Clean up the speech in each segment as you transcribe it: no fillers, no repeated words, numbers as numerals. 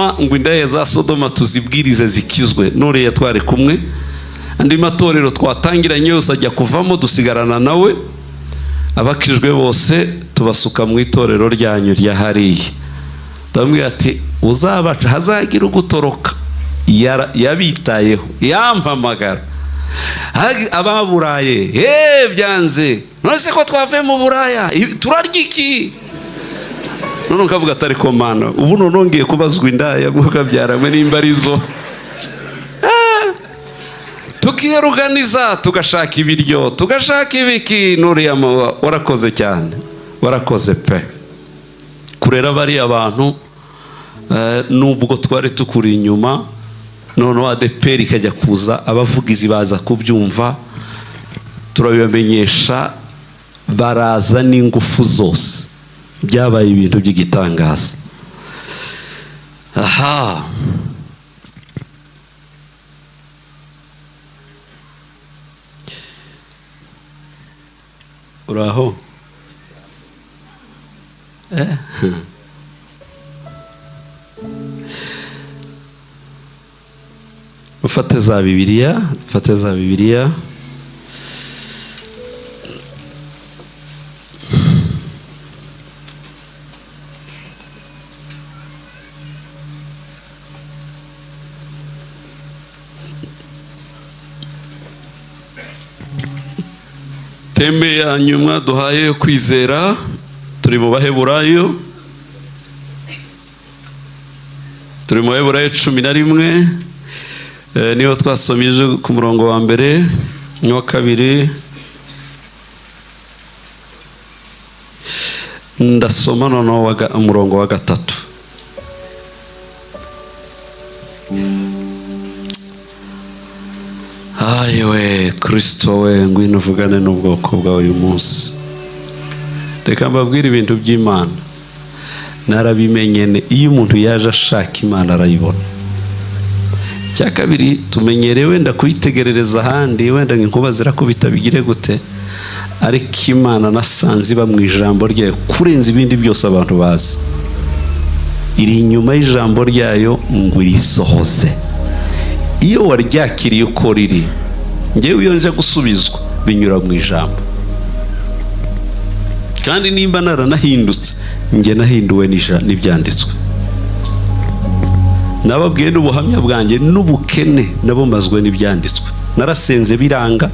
Ngo indaya za Sodoma tuzibwirize zikizwe. Nuriya twari kumwe, andi matorero twatangiranye yose ajya kuvamo, dusigarana nawe. Abakijwe bose tubasuka mu itorero ryanyu rya hariya. Ndamubwira ati uzabaca hazagira ugutoroka. Yabitayeho, yampamagara ababuraye, byanze none se ko twavuye mu Buraya turarya iki? None ukavuga atari ko Mana, ubu nongeye kubazwa indaya mukabyaranywe nimba arizo. Tukiyoruganiza, tugashaka ibiryo, tugashaka ibiki. Nuriya warakoze cyane, warakoze pe kurera bariya bantu. Nubwo twari tukuri inyuma, noneho ADEPR ikajya kuza, abavugizi baza kubyumva, turabibamenyesha, baraza n'ingufu zose. Byabaye ibintu by'igitangaza. Aha uraho, ufate za Bibiliya, ufate za Bibiliya. Thème yanyu mwaduhaye yo kwizera, turi mu Baheburayo, turi mu Baheburayo 11, niyo twasomye ku murongo wa mbere n'uwa kabiri. Ndasoma noneho umurongo wa gatatu. Ayiwe Kristo we, ngwino uvugane n'ubwoko bwawe uyu munsi. Reka mbabwire ibintu by'Imana narabimenye. Iyo umuntu yaje ashaka Imana arayibona. Icya kabiri, tumenyereye wenda kuyitegerereza ahandi, wenda inkuba zirakubita bigire gute, ariko Imana nasanze iba mu ijambo ryayo kurenza ibindi byose abantu bazi. Iri inyuma y'ijambo ryayo ngo irisohoze. Iyo waryakiriye uko riri, ngewe iyo nje gusubizwa binyura mu ijambo. Kandi nimba naranahindutse, njye nahinduwe n'ibyanditswe. Nababwiye n'ubuhamya bwanjye n'ubukene nabumazwe n'ibyanditswe. Narasenze biranga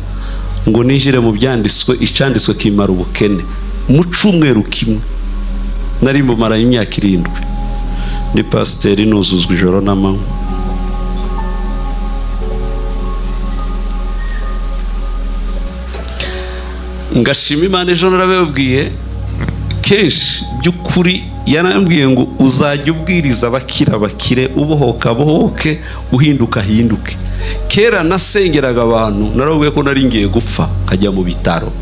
ngo ninjire mu byanditswe, icyanditswe kimara ubukene mu cyumweru kimwe. Nari mbumaranye imyaka 7 ni pasiteri, nuzuzwa ijoro n'amanywa. Ngashima Imana, ejo narababwiye kenshi by'ukuri, yarambwiye ngo uzajya ubwiriza abakira bakire, ubohoka bohoke, uhinduka hinduke. Kera nasengeraga abantu, narababwiye ko nari ngiye gupfa nkajya mu bitaro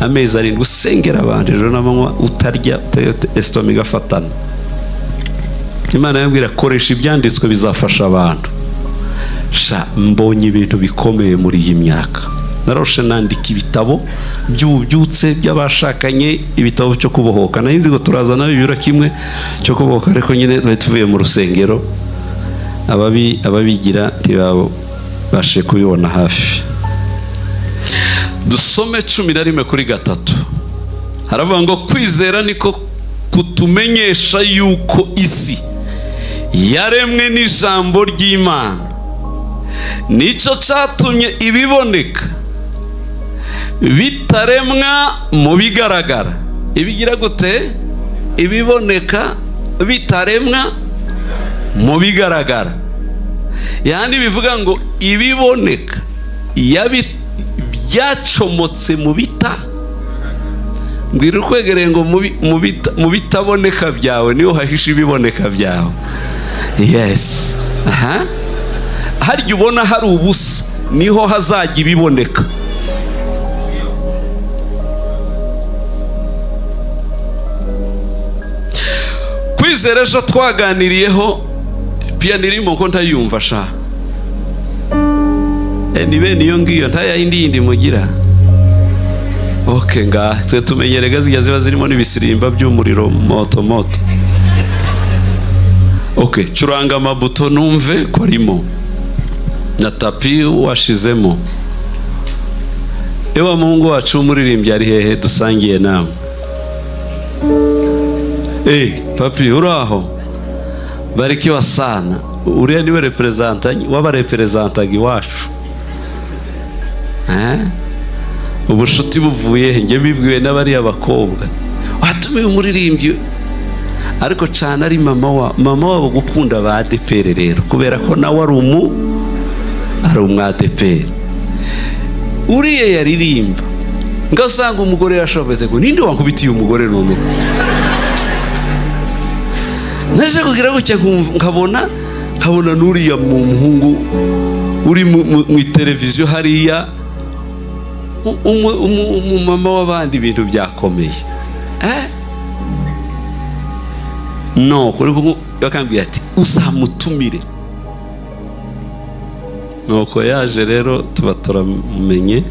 amezi 7, usengera abantu ijoro n'amanywa, utarya, esitoma igafatana. Imana yambwira koresha ibyanditswe bizafasha abantu. Sha mbonye ibintu bikomeye muri iyi myaka. Naroshe nandika ibitabo by'ububyutse by'abashakanye, ibitabo cyo kubohoka. Nari nzi ngo turazana bibura kimwe cyo kubohoka, ariko nyine twari tuvuye mu rusengero, ababigira ntibabashe kubibona hafi. Dusome 11:3. Haravuga ngo kwizera niko kutumenyesha yuko isi yaremwe n'ijambo ry'Imana, nicyo cyatumye ibiboneka bitaremwa mu bigaragara. Ibigira gute? Ibiboneka bitaremwa mu bigaragara. Yandi bivuga ngo ibiboneka byacomotse mu bita. Mbwira ukwegereye ngo mu bitaboneka byawe niho hahishe ibiboneka byawe. Yes. Aha harya ubona hari ubusa, niho hazajya ibiboneka. Kwizera ejo twaganiriyeho, piyano irimo ko ntayumva sha. Ni bene iyo ngiyo ntayindi yindi mugira. Okay, ngaha twe tumenyerega zijya ziba zirimo n'ibisirimba by'umuriro moto moto. Okay, curanga amabuto numve ko arimo na tapi washizemo. Ewa, muhungu wacu w'umuririmbyi ari hehe dusangiye namwe? Papi, uraho? Barikiwa sana. Uriya niwe représentant w'abareperezentantaga iwacu. Eh? Ubushuti buvuye he? Njye bibwiwe n'abariya bakobwa watumiye umuririmbyi, ariko cyane ari mama wabo gukunda ba ADEPR rero, kubera ko nawe ari umwadeperi. Uriya yaririmba ngasanga umugore yashobetse ngo ninde wankubitiye umugore. None naje kugira gutya nkabona n'uriya mu muhungu uri mu televiziyo hariya, umumama w'abandi, ibintu byakomeye. No kuri bakambwira ati uzamutumire. Nuko yaje rero, tuba turamenye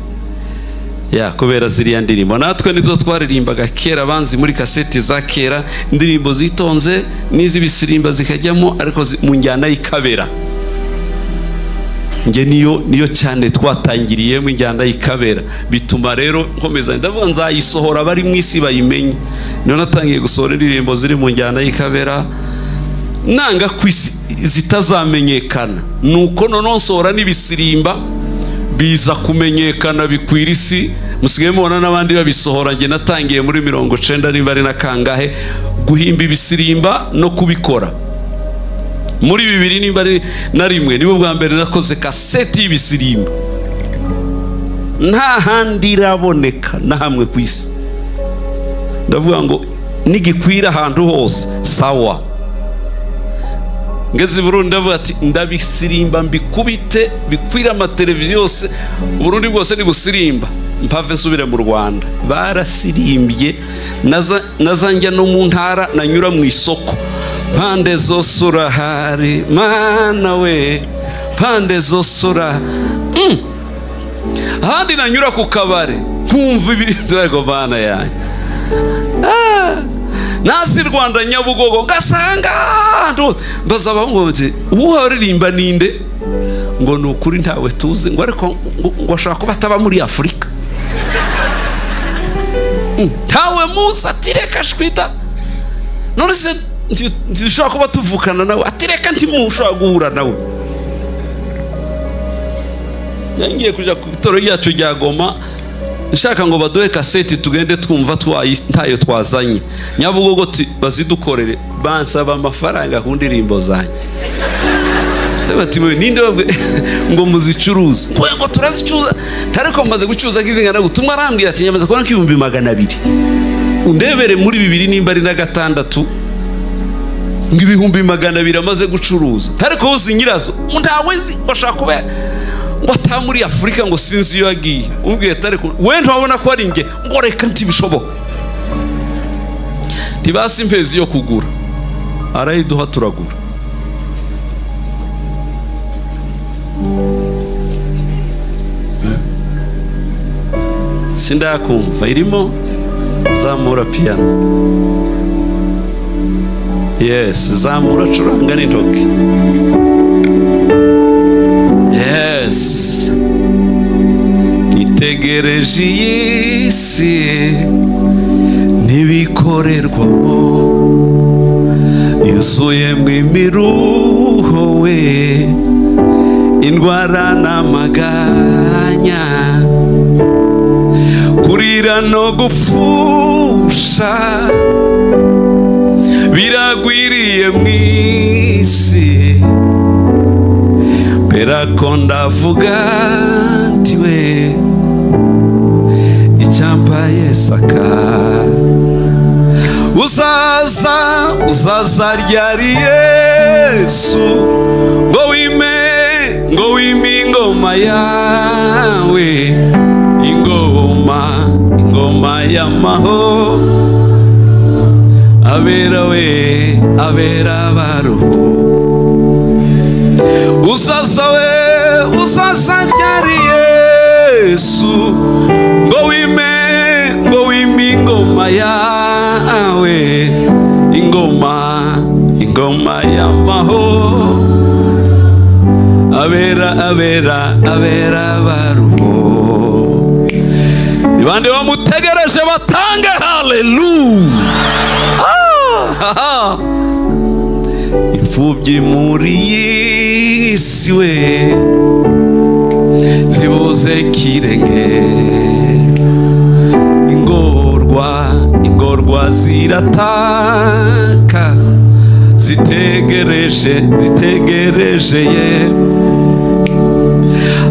ya kubera ziriya ndirimbo natwe nizo twaririmbaga kera, banzi muri kaseti za kera, indirimbo zitonze n'iz'ibisirimba zikajyamo, ariko mu njyana y'ikabera. Njye niyo cyane twatangiriyemo injyana y'ikabera, bituma rero nkomeza ndavuga nzayisohora bari mu isi bayimenye. Niyo natangiye gusohora indirimbo ziri mu njyana y'ikabera, nanga ku isi zitazamenyekana. Nuko noneho nsohora n'ibisirimba, biza kumenyekana, bikwira isi, musigaye mubona n'abandi babisohora. Njye natangiye muri 90 niba ari na kangahe guhimba ibisirimba no kubikora. Muri 2000 nimba ari na rimwe nibwo bwa mbere nakoze kaseti y'ibisirimba, nta handi iraboneka na hamwe ku isi. Ndavuga ngo nigikwira ahantu hose, sawa. Ngeze i Burundi ndavuga ati ndabisirimba mbikubite bikwira amateleviziyo yose, Uburundi bwose nibusirimba, mpave nsubire mu Rwanda. Barasirimbye, naza njya no mu ntara, nanyura mu isoko, pande zose urahari Mana we, pande zose ura. Ahandi nanyura ku kabare nkumva ibintu, ariko Mana yanjye. Nasi Rwanda, Nyabugogo, ngasanga ahantu, mbaza abahungu bati uwo ninde? Ngo ni ukuri ntawe tuzi, ngo ariko ngo ashobora kuba ataba muri Afurika, ntawe muzi. Ati reka shwita, none se ntidushobora kuba tuvukana nawe? Ati reka, ntimushobora guhura nawe. Ngiye kujya ku bitaro ryacu rya Goma, nshaka ngo baduhe kaseti tugende twumva ntayo twazanye. Nyabugogo bazidukorere, bansaba amafaranga ku ndirimbo zanjye. Bati ninde ngo muzicuruze? Ngo turazicuruza, ariko maze gucuruza nk'izingana gute? Umwe arambwira ati nyamaze kubona nk'200,000, undebere muri 2000 nimba ari na gatandatu, ngo 200,000 amaze gucuruza, ariko uzi nyirazo ntawe nzi, ngo ashaka kuba ngo ataba muri Afurika, ngo sinzi iyo yagiye. Umbwiye ati ariko we ntiwabona ko ari njye? Ngo reka, ntibishoboka, ntibasi impezi yo kugura. Arayiduha turagura. Sindakumva irimo. Zamura piyano, yes, zamura, curanga n'intoki, yes. Itegereje iyi si ntibikorerwamo, yuzuyemo imiruho we, indwara n'amaganya, kurira no gupfusha biragwiriye mu isi. Mbera ko ndavuga nti we icyambaye saka. Uzaza, uzaza ryari Yesu, ngo wime, ngo wime ingoma yawe, ingoma, ingoma y'amahoro, abera we, abera baruhu. Uzaza we, uzaza ryari Yesu, ngo wime, ngo wime ingoma yawe, ingoma, ingoma y'amahoro. Abera, abera, abera baruho. Ni bande bamutegereje? Batange haleluya. Ah, imfubyi muri iyi si we zibuze kirenge, ingorwa, ingorwa zirataka, zitegereje, zitegereje ye.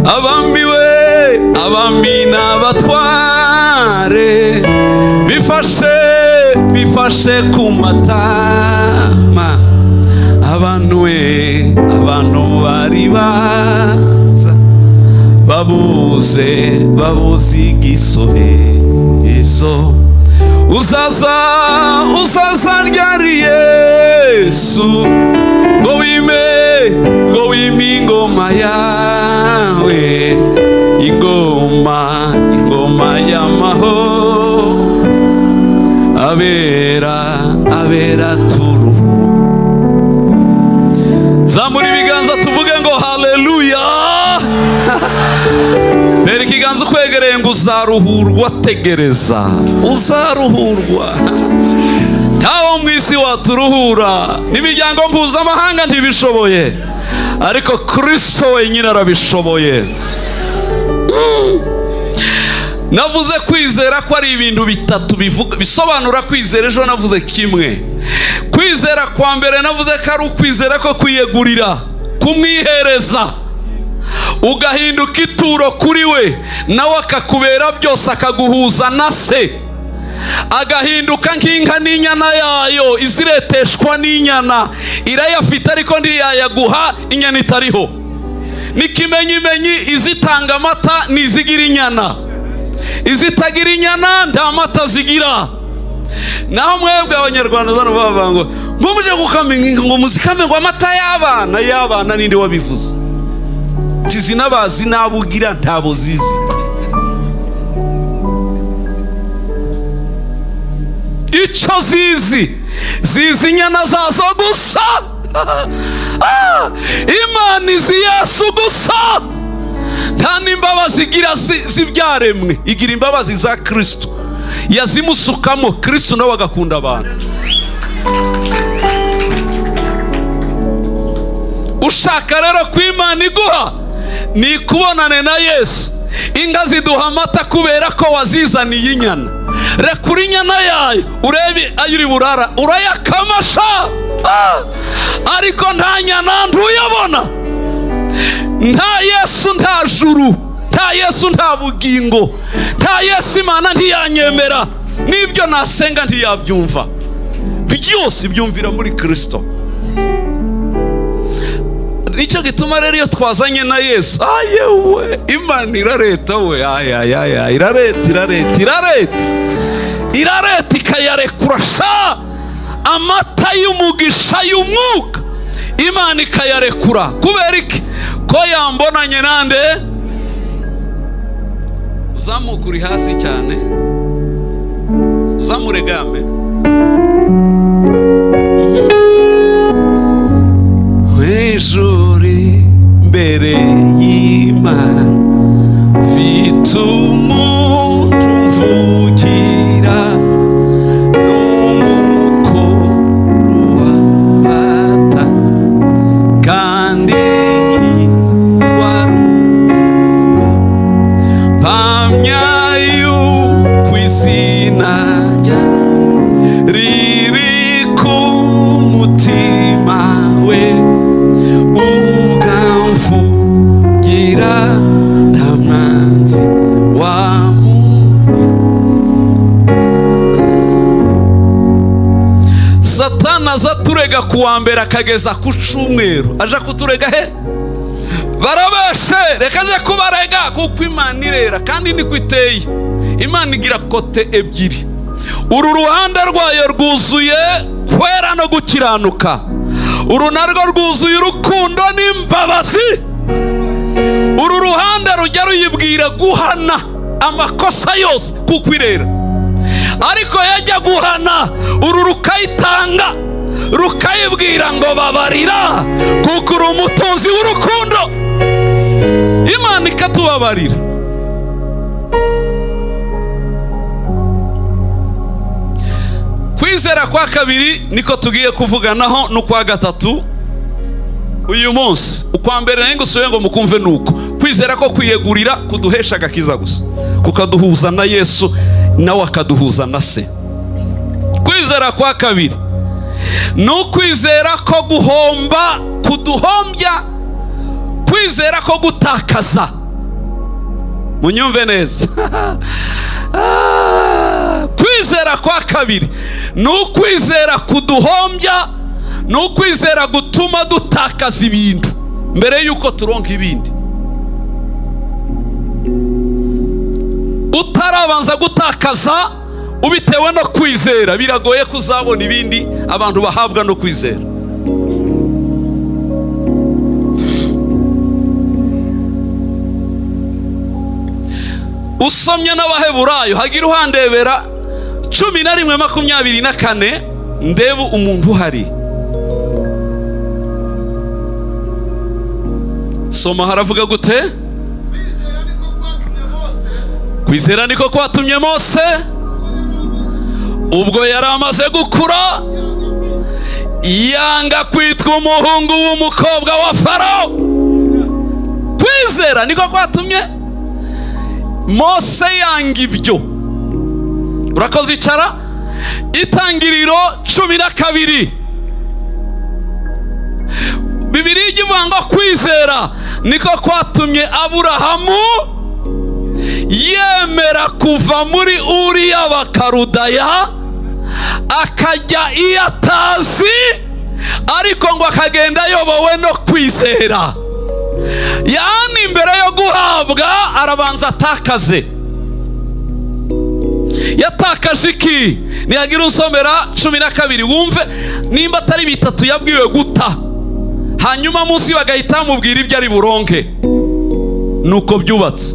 Abami we, abami n'abatware bifashe, bifashe ku matama. Abantu we, abantu bari baza babuze, babuze igisubizo. Uzaza, uzaza ryari Yesu, ngo wime, ngo wime ingoma yawe, ingoma, ingoma y'amahoro? Abera, abera turuhu. Zamura ibiganza tuvuge ngo haleluya. Pera ikiganza ukwegereye ngo uzaruhurwa. Tegereza, uzaruhurwa. Ntawo mu isi waturuhura, n'imiryango mpuzamahanga ntibishoboye, ariko Kirisito wenyine arabishoboye. Navuze kwizera ko ari ibintu bitatu bivuga, bisobanura kwizera. Ejo navuze kimwe. Kwizera kwa mbere navuze ko ari ukwizera ko kwiyegurira, kumwihereza, ugahinduka ituro kuri we, nawe akakubera byose, akaguhuza na se, agahinduka nk'inka n'inyana yayo. Izireteshwa n'inyana irayafite, ariko ntiyayaguha inyana itariho. N'ikimenyimenyi, izitanga amata ni izigira inyana. Izitagira inyana nta mata zigira. Naho mwebwe Abanyarwanda zano bavuga ngo muje gukama inka, ngo muzikame, ngo amata y'abana, y'abana. Ninde wabivuze? Tizi n'abazi n'abugira ntabo zizi. Icyo zizi, zizi inyana zazo gusa. Imana izi Yesu gusa. Nta n'imbabazi igira z'ibyaremwe, igira imbabazi za Kristo. Yazimusukamo, Kristo nawe agakunda abantu. Ushaka rero ko Imana iguha, ni ikubonane na Yesu. Inka ziduha amata kubera ko wazizaniye inyana. Rekura inyana yayo urebe ayo uri burara urayakamasha. Ariko nta nyana ntuyabona. Nta Yesu nta juru, nta Yesu nta bugingo, nta Yesu Imana ntiyanyemera, n'ibyo nasenga ntiyabyumva. Byose byumvira muri Kristo. Nicyo gituma rero iyo twazanye na Yesu, ayewe, Imana irareta we, ayayaya, irareta, irareta, irareta, irareta, ikayarekura sha. Amata y'umugisha y'umwuka Imana ikayarekura. Kubera iki? Ko yambonanye nande? Uzamuka uri hasi cyane, uzamure gambe. Ijuri mbere y'Imana mfite umuntu mvugira, n'umukuru w'amata, kandi yitwa Rukundo. Mpamya yuko izina rya riri ku mutima we, ubwamvugira nta mwanzi wamubi. Satani aza aturega ku wa mbere akageza ku cumweru. Aja kuturega he? Barabeshe, reka aje kubarega, kuko Imana irera kandi niko iteye. Imana igira kote ebyiri. Uru ruhande rwayo rwuzuye kwera no gukiranuka, uru narwo rwuzuye urukundo n'imbabazi. Uru ruhande rujya ruyibwira guhana amakosa yose kuko irera, ariko yajya guhana uru rukayitanga, Rukayibwira ngo babarira, kuko uri umutunzi w'urukundo. Imana ikatubabarira. Kwizera kwa kabiri niko tugiye kuvuganaho, n'ukwa gatatu uyu munsi. Ukwa mbere nari ngusuye ngo mukumve, nuko kwizera ko kwiyegurira kuduhesha agakiza gusa, kukaduhuza na Yesu, nawe akaduhuza na Se. Kwizera kwa kabiri ni ukwizera ko guhomba kuduhombya, kwizera ko gutakaza. Munyumve neza. Kwizera kwa kabiri ni ukwizera kuduhombya, ni ukwizera gutuma dutakaza ibintu mbere y'uko turonka ibindi. Utarabanza gutakaza ubitewe no kwizera, biragoye kuzabona ibindi abantu bahabwa no kwizera. Usomye n'Abaheburayo, hagira uhandebera 11:24, ndebe umuntu uhari. Soma, haravuga gute? Kwizera niko kwatumye Mose, ubwo yari amaze gukura, yanga kwitwa umuhungu w'umukobwa wa Farawo. Kwizera niko kwatumye Mose yanga ibyo. Urakoze, icara. Itangiriro 12, Bibiliya ijya ivuga ngo kwizera niko kwatumye Aburahamu yemera kuva muri Uri y'Abakarudaya akajya iyo atazi, ariko ngo akagenda ayobowe no kwizera. Yani imbere yo guhabwa arabanza atakaze. Yatakaje iki? Nihagira usomera 12, wumve nimba atari bitatu yabwiwe guta, hanyuma munsi bagahita bamubwira ibyo ari buronke. Nuko byubatse.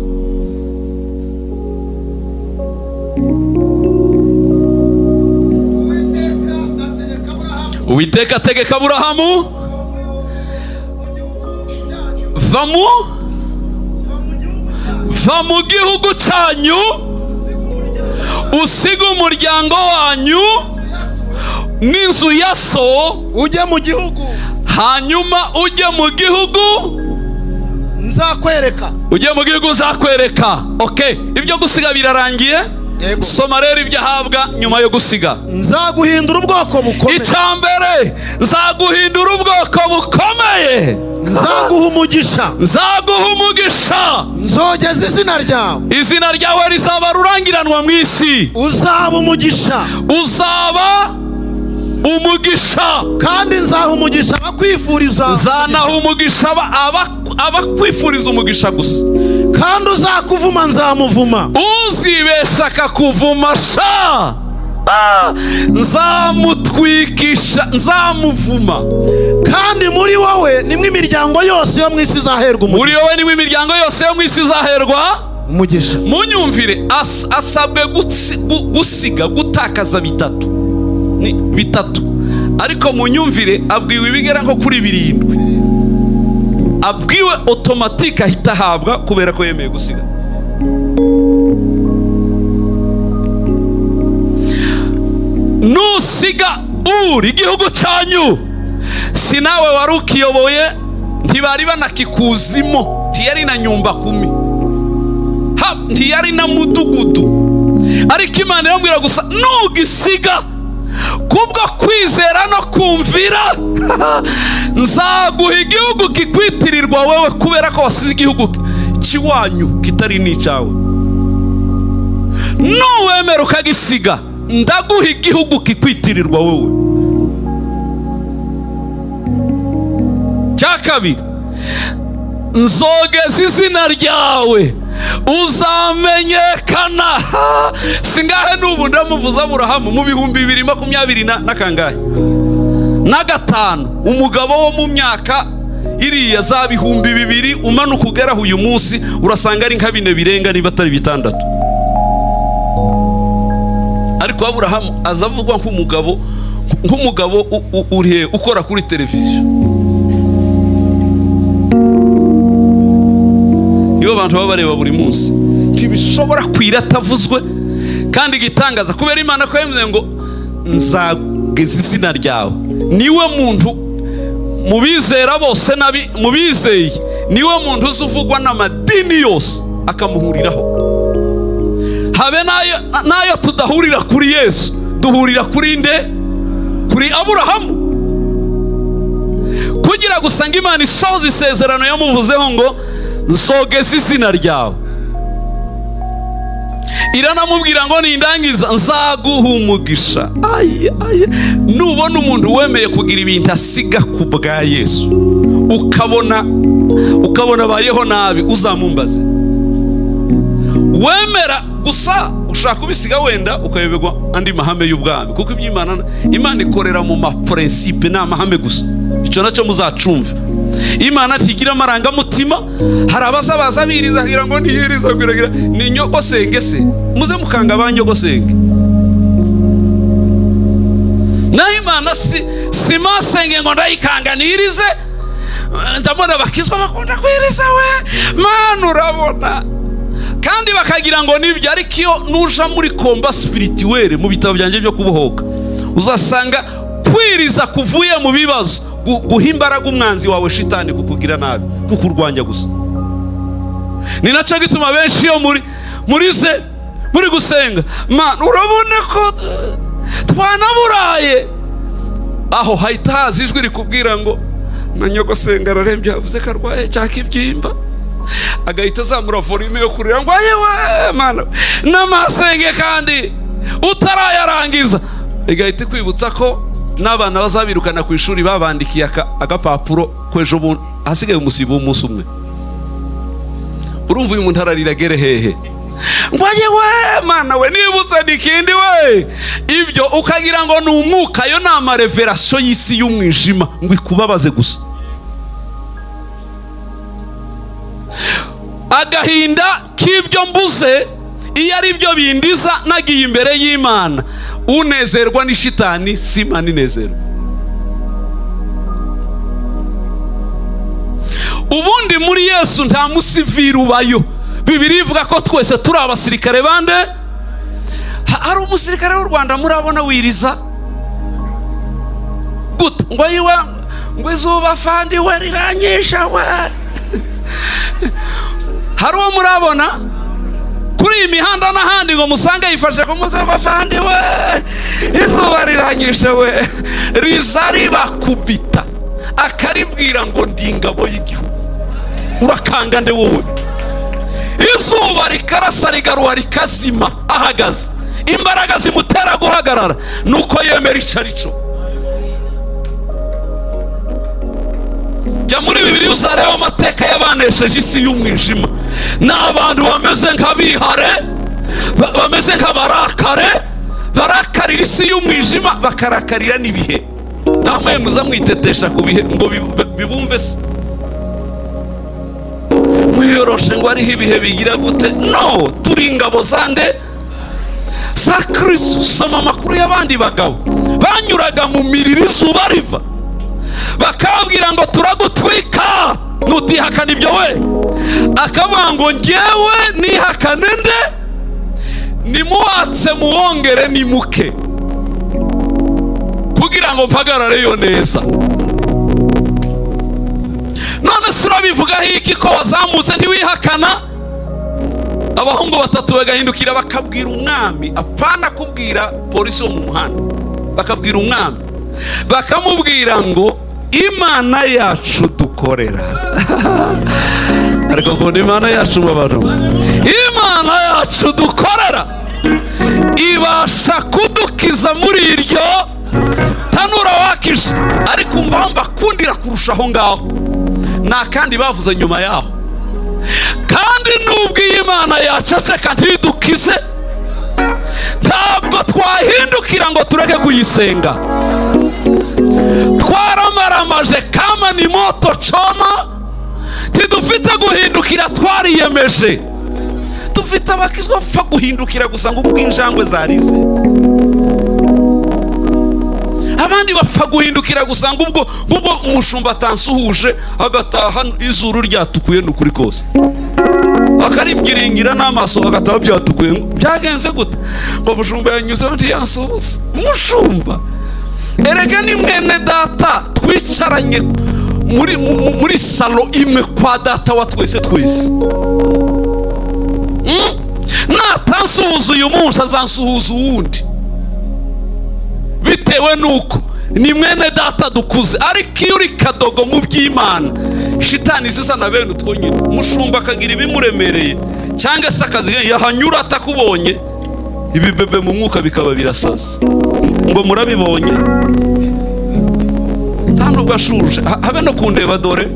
Uwiteka ategeka Aburahamu, va mu gihugu cyanyu, usiga umuryango wanyu n'inzu ya so, ujye mu gihugu, hanyuma ujye mu gihugu nzakwereka. Ujye mu gihugu nzakwereka. Okay, ibyo gusiga birarangiye. Yego. Soma rero ibyo ahabwa nyuma yo gusiga. Nzaguhindura ubwoko bukomeye. Icya mbere, nzaguhindura ubwoko bukomeye. Nzaguha umugisha. Nzaguha umugisha. Nzogeza izina ryawe. Izina ryawe rizaba rurangiranwa mu isi. Uzaba umugisha. Uzaba umugisha. Kandi nzaha umugisha abakwifuriza. Nzanaha umugisha abakwifuriza umugisha gusa. Kandi uzakuvuma nzamuvuma. Uzibesha akakuvuma sha, nzamutwikisha, nzamuvuma. Kandi muri wowe nimwe imiryango yose yo mu isi izaherwa umugisha. Muri wowe nimwe imiryango yose yo mu isi izaherwa umugisha. Munyumvire, asabwe gusiga, gutakaza bitatu. Ni bitatu, ariko munyumvire, abwiwe ibigera nko kuri 7. Abwiwe automatique ahita ahabwa kubera ko yemeye gusiga. Nusiga Uri igihugu cyanyu, si nawe wari ukiyoboye, ntibari banakikuzimo, ntiyari na nyumba kumi, ntiyari na mudugudu, ariko Imana irambwira gusa nugisiga kubwo kwizera no kumvira, nzaguha igihugu kikwitirirwa wewe, kubera ko wasize igihugu kiwanyu kitari n'icawe. Nuwemera ukagisiga, ndaguha igihugu kikwitirirwa wowe. Cya kabiri, nzogeza izina ryawe, uzamenyekana. Singahe n'ubu ndamuvuza Aburahamu mu 2025 na 5, umugabo wo mu myaka iriya za 2000 umanuka ugeraho uyu munsi, urasanga ari nka 4 birenga niba atari 6. Ariko Aburahamu azavugwa nk'umugabo Nk'umugabo uri ukora kuri televiziyo, nibo abantu baba bareba buri munsi, ntibishobora kwira atavuzwe. Kandi igitangaza, kubera Imana ko yavuze ngo nzageza izina ryawe, niwe muntu mu bizera bose mu bizeye, niwe muntu uzi uvugwa n'amadini yose akamuhuriraho. Habe n'ayo tudahurira kuri Yesu, duhurira kuri nde? Kuri Aburahamu. Kugira gusa ngo Imana isohoze isezerano yamuvuzeho ngo nzogeze izina ryawe, iranamubwira ngo nindangiza nzaguha umugisha. Ayi, ayi. Nubona umuntu wemeye kugira ibintu asiga ku bwa Yesu, ukabona abayeho nabi, uzamumbaze. Wemera gusa ushaka kubisiga wenda ukayoberwa andi mahame y'ubwami, kuko iby'Imana, Imana ikorera mu maprincipe, ni amahame gusa. Icyo nacyo muzacumve, Imana ntigira amarangamutima. Hari abaza baza biriza kugira ngo ntiyiriza, kugira ni nyogosenge se, muze mukanga ba nyogosenge. Naho Imana si masenge ngo ndayikanga nirize. Ndabona bakizwa bakunda kwiriza, we Mana urabona, kandi bakagira ngo nibyo. Ariko iyo nuja muri combat spirituel, mu bitabo byanjye byo kubohoka, uzasanga kwiriza kuvuye mu bibazo guha imbaraga umwanzi wawe shitani kukugira nabi, kukurwanya gusa. Ni nacyo gituma benshi iyo muri ze muri gusenga, Mana urabona ko twanaburaye, aho hahita haza ijwi rikubwira ngo na nyogosenga ararembye, yavuze ko arwaye cyaka ibyimba, agahita azamura volume yo kurira ngo ayewe Mana n'amasenge, kandi utarayarangiza igahita ikwibutsa ko n'abana bazabirukana ku ishuri, babandikiye agapapuro ko ejo bundi hasigaye umusibo w'umunsi umwe. Urumva uyu muntu ararira agere hehe ngo ayewe Mana we, nibutse n'ikindi we? Ibyo ukagira ngo ni umwuka, ayo ni amarévélation y'isi y'umwijima ngo ikubabaze gusa. Agahinda k'ibyo mbuze iyo ari byo bindiza nagiye imbere y'Imana, unezerwa n'ishitani si Imana inezerwa. Ubundi muri Yesu nta musiviri ubayo. Bibiliya ivuga ko twese turi abasirikare bande. Hari umusirikare w'u Rwanda murabona wiriza gute ngo yiwe ngo izuba fandi we riranyisha we? Hari uwo murabona kuri iyi mihanda n'ahandi ngo musange yifashe ku mutwe ngo fandi we izuba riranyishe we? Riza ribakubita, akaribwira ngo ndi ingabo y'igihugu, urakanga nde wowe? Izuba rikarasa rigaruha rikazima ahagaze. Imbaraga zimutera guhagarara nuko yemera icyo ari cyo. Jya muri Bibiliya uzareba amateka y'abanesheje isi y'umwijima. Ni abantu bameze nk'abihare, bameze nk'abarakare, barakarira isi y'umwijima, bakarakarira n'ibihe. Namwe muza mwitetesha ku bihe ngo bibumve se, mwiyoroshe ngo ariho ibihe bigira gute? No, turi ingabo zande? Za Kristo. Soma amakuru y'abandi bagabo banyuraga mu miriro izuba riva, bakabwira ngo turagutwika nutihakana ibyo, we akavuga ngo ngewe nihakane nde? Nimuwatse muwongere nimuke kugira ngo mpagarareyo neza. None se urabivugaho iki ko wazamutse ntiwihakana? Abahungu batatu bagahindukira bakabwira umwami, apana kubwira polisi wo mu muhanda, bakabwira umwami, bakamubwira ngo Imana yacu dukorera, ariko nkunda Imana yacu mu bantu, Imana yacu dukorera ibasha kudukiza muri iryo tanura wakije. Ariko umva aho mbakundira kurusha aho ngaho nta kandi bavuze nyuma yaho. Kandi nubwo iyi Mana yaceceka ntidukize, ntabwo twahindukira ngo tureke kuyisenga. Twaramaramaje kama ni moto choma, ntidufite guhindukira, twariyemeje. Dufite abakizwa bapfa guhindukira gusa ngo ubwo injangwe zarize. Abandi bapfa guhindukira gusa ngo ubwo umushumba atansuhuje, agataha izuru ryatukuye. Ni ukuri kose, akaribyiringira n'amaso, agataha byatukuye. Byagenze gute? Ngo mushumba yanyuzeho ntiyansuhuza. Mushumba erega ni mwene data, twicaranye muri salo imwe kwa data wa twese twese. Natansuhuza uyu munsi, azansuhuza uwundi, bitewe n'uko ni mwene data dukuze. Ariko iyo uri kadogo mu by'Imana, shitani zizana bene utwo nyine. Umushumba akagira ibimuremereye cyangwa se akazi, yahanyura atakubonye, ibibebe mu mwuka bikaba birasaza. Ngo murabibonye, nta nubwo ashuje, habe no kundeba dore.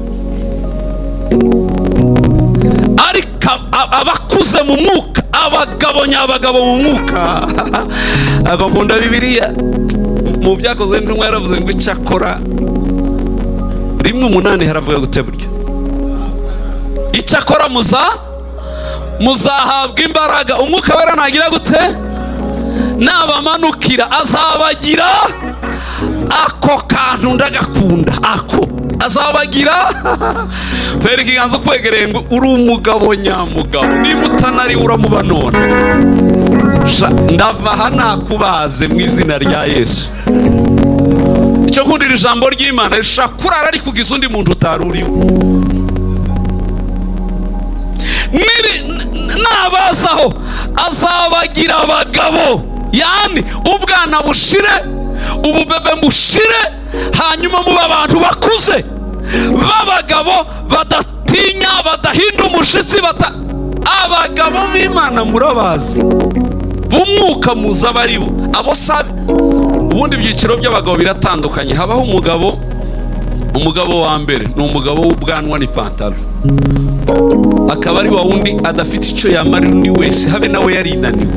Ariko abakuze mu mwuka, abagabo nyabagabo mu mwuka, agakunda Bibiliya. Mu Byakozwe n'Intumwa yaravuze ngo icyakora 1:8 haravuga gute burya? Icyakora muzahabwa imbaraga, Umwuka Wera ntagira gute? Nabamanukira azabagira. Ako kantu ndagakunda ako, azabagira. Pera ikiganza ukwegereye ngo uri umugabo nyamugabo. Niba utanari, uramuba none. Ndava aha nakubaze mu izina rya Yesu. Icyo nkundira ijambo ry'Imana, rishobora kurara rikugize undi muntu utari uriwe. Nabazaho azabagira abagabo, yani ubwana bushire, ububebe bushire, hanyuma muba abantu bakuze b'abagabo, badatinya, badahinda umushitsi, bata abagabo b'Imana murabazi b'umwuka, muzi abo ari bo. Abo sabe ubundi ibyiciro by'abagabo biratandukanye. Habaho umugabo wa mbere ni umugabo w'ubwanwa n'ipantaro, akaba ari wa wundi adafite icyo yamarira undi wese, habe nawe yarinaniwe.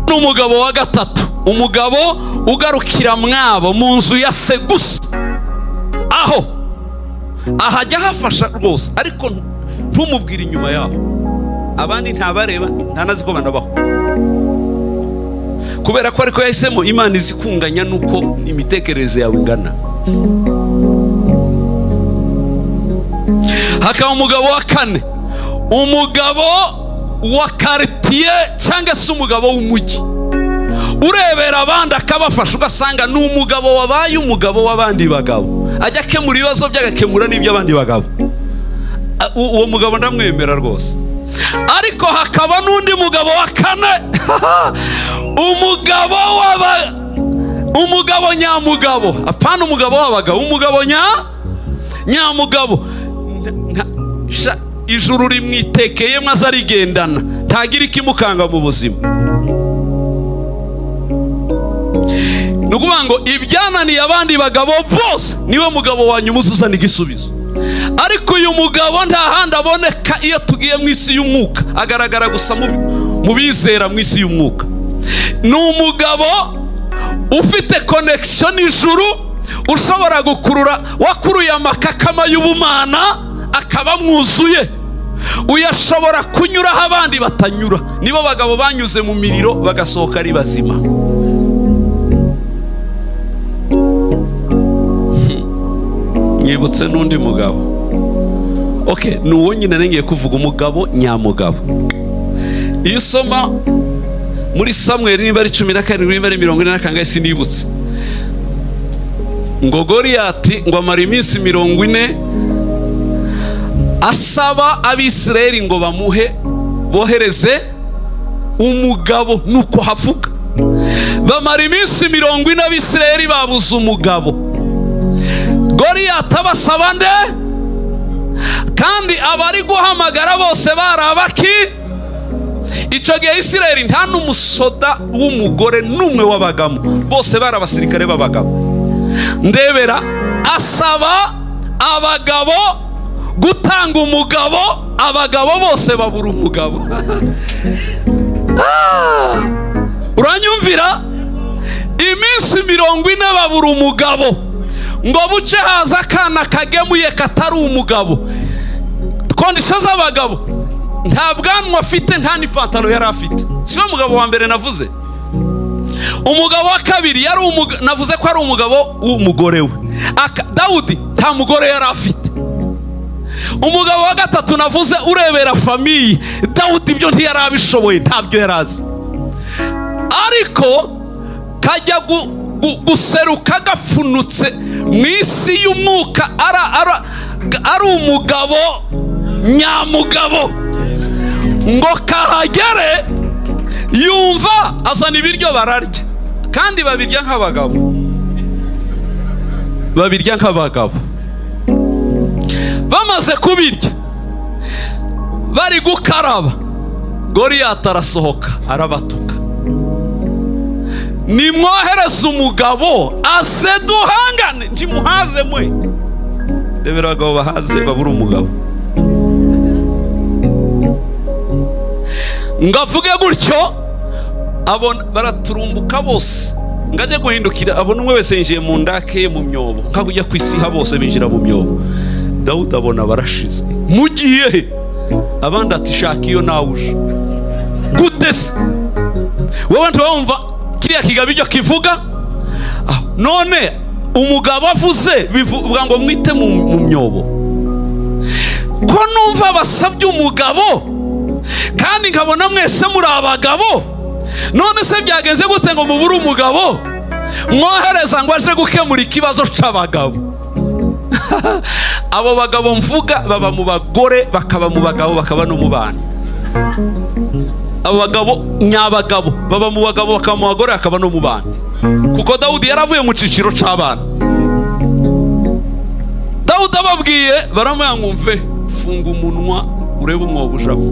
N'umugabo wa gatatu, umugabo ugarukira mwabo mu nzu ya se gusa, aho ahajya hafasha rwose, ariko ntumubwire inyuma yaho, abandi ntabareba, ntanazi ko banabaho, kubera ko ariko yahisemo. Imana izi kunganya nuko imitekerereze yawe ingana. Hakaba umugabo wa kane, umugabo wa karitiye cyangwa se umugabo w'umujyi, urebera abandi akabafasha, ugasanga ni umugabo wabaye umugabo w'abandi bagabo, ajya akemura ibibazo bye, agakemura n'iby'abandi bagabo. Uwo mugabo ndamwemera rwose. Ariko hakaba n'undi mugabo wa kane, umugabo nyamugabo, apana umugabo w'abagabo, umugabo nyamugabo. Ijuru rimwitekeye maze arigendana, ntagira ikimukanga mu buzima. Ni ukuvuga ngo ibyananiye abandi bagabo bose, niwe mugabo wa nyuma uzuzana igisubizo. Ariko uyu mugabo nta handi aboneka iyo tugiye mu isi y'umwuka, agaragara gusa mu bizera mu isi y'umwuka. Ni umugabo ufite connection n'ijuru, ushobora gukurura, wakuruye amakakama y'ubumana akaba mwuzuye, uyashobora kunyuraho abandi batanyura. Nibo bagabo banyuze mu miriro bagasohoka ari bazima. Nyibutse n'undi mugabo, okay, ni uwo nyine ngiye kuvuga, umugabo nyamugabo. Iyo usoma muri Samweli, niba ari 17, niba ari 40 na kangahe sinibutse, ngo Goriyati ngo amara iminsi 40 asaba Abisirayeli ngo bamuhe, bohereze umugabo. Nuko havuga bamara iminsi 40 Abisirayeli babuze umugabo. Goriyati abasaba nde? Kandi abari guhamagara bose bari abaki? Icyo gihe Isirayeli nta n'umusoda w'umugore n'umwe wabagamo, bose bari abasirikare b'abagabo. Ndebera, asaba abagabo gutanga umugabo, abagabo bose babura umugabo. Uranyumvira? Iminsi 40 babura umugabo, ngo buce haza akana kagemuye katari umugabo. Conditions z'abagabo, nta bwanwa afite, nta n'ipantaro yari afite. Siwe mugabo wa mbere navuze. Umugabo wa kabiri yari navuze ko ari umugabo w'umugore we. Dawudi nta mugore yari afite. Umugabo wa gatatu navuze urebera famille, Dawudi ibyo ntiyari abishoboye, ntabyo yari azi. Ariko kajya guseruka gapfunutse mu isi y'umwuka, ari umugabo nyamugabo. Ngo kahagere yumva azana ibiryo, bararya, kandi babirya nk'abagabo, babirya nk'abagabo. Bamaze kubirya, bari gukaraba, Goriyati arasohoka, arabatuka: "Nimwohereze umugabo aze duhangane, ntimuhaze mwe." Rebera abagabo bahaze babura umugabo. Ngo avuge gutyo, abona baraturumbuka bose. Ngo ajye guhindukira, abona umwe wese yinjiye mu ndake ye, mu myobo, nka kujya ku isiha, bose binjira mu myobo. Dawudi abona barashize. "Mugiye he?" Abandi ati: "Shaka iyo nawe uje." "Gute se? Wowe ntiwumva kiriya kigabo ibyo kivuga?" None umugabo avuze bivuga ngo mwite mu myobo, ko numva basabye umugabo kandi nkabona mwese muri abagabo? None se byagenze gute ngo mubure umugabo mwohereza ngo aje gukemura ikibazo c'abagabo? Abo bagabo mvuga baba mu bagore, bakaba mu bagabo, bakaba no mu bana. Abo bagabo nyabagabo baba mu bagabo, bakaba mu bagore, bakaba no mu bana, kuko Dawudi yaravuye mu ciciro c'abana. Dawudi ababwiye, baramubwira ngo: "Mve, funga umunwa urebe umwobo ujamo.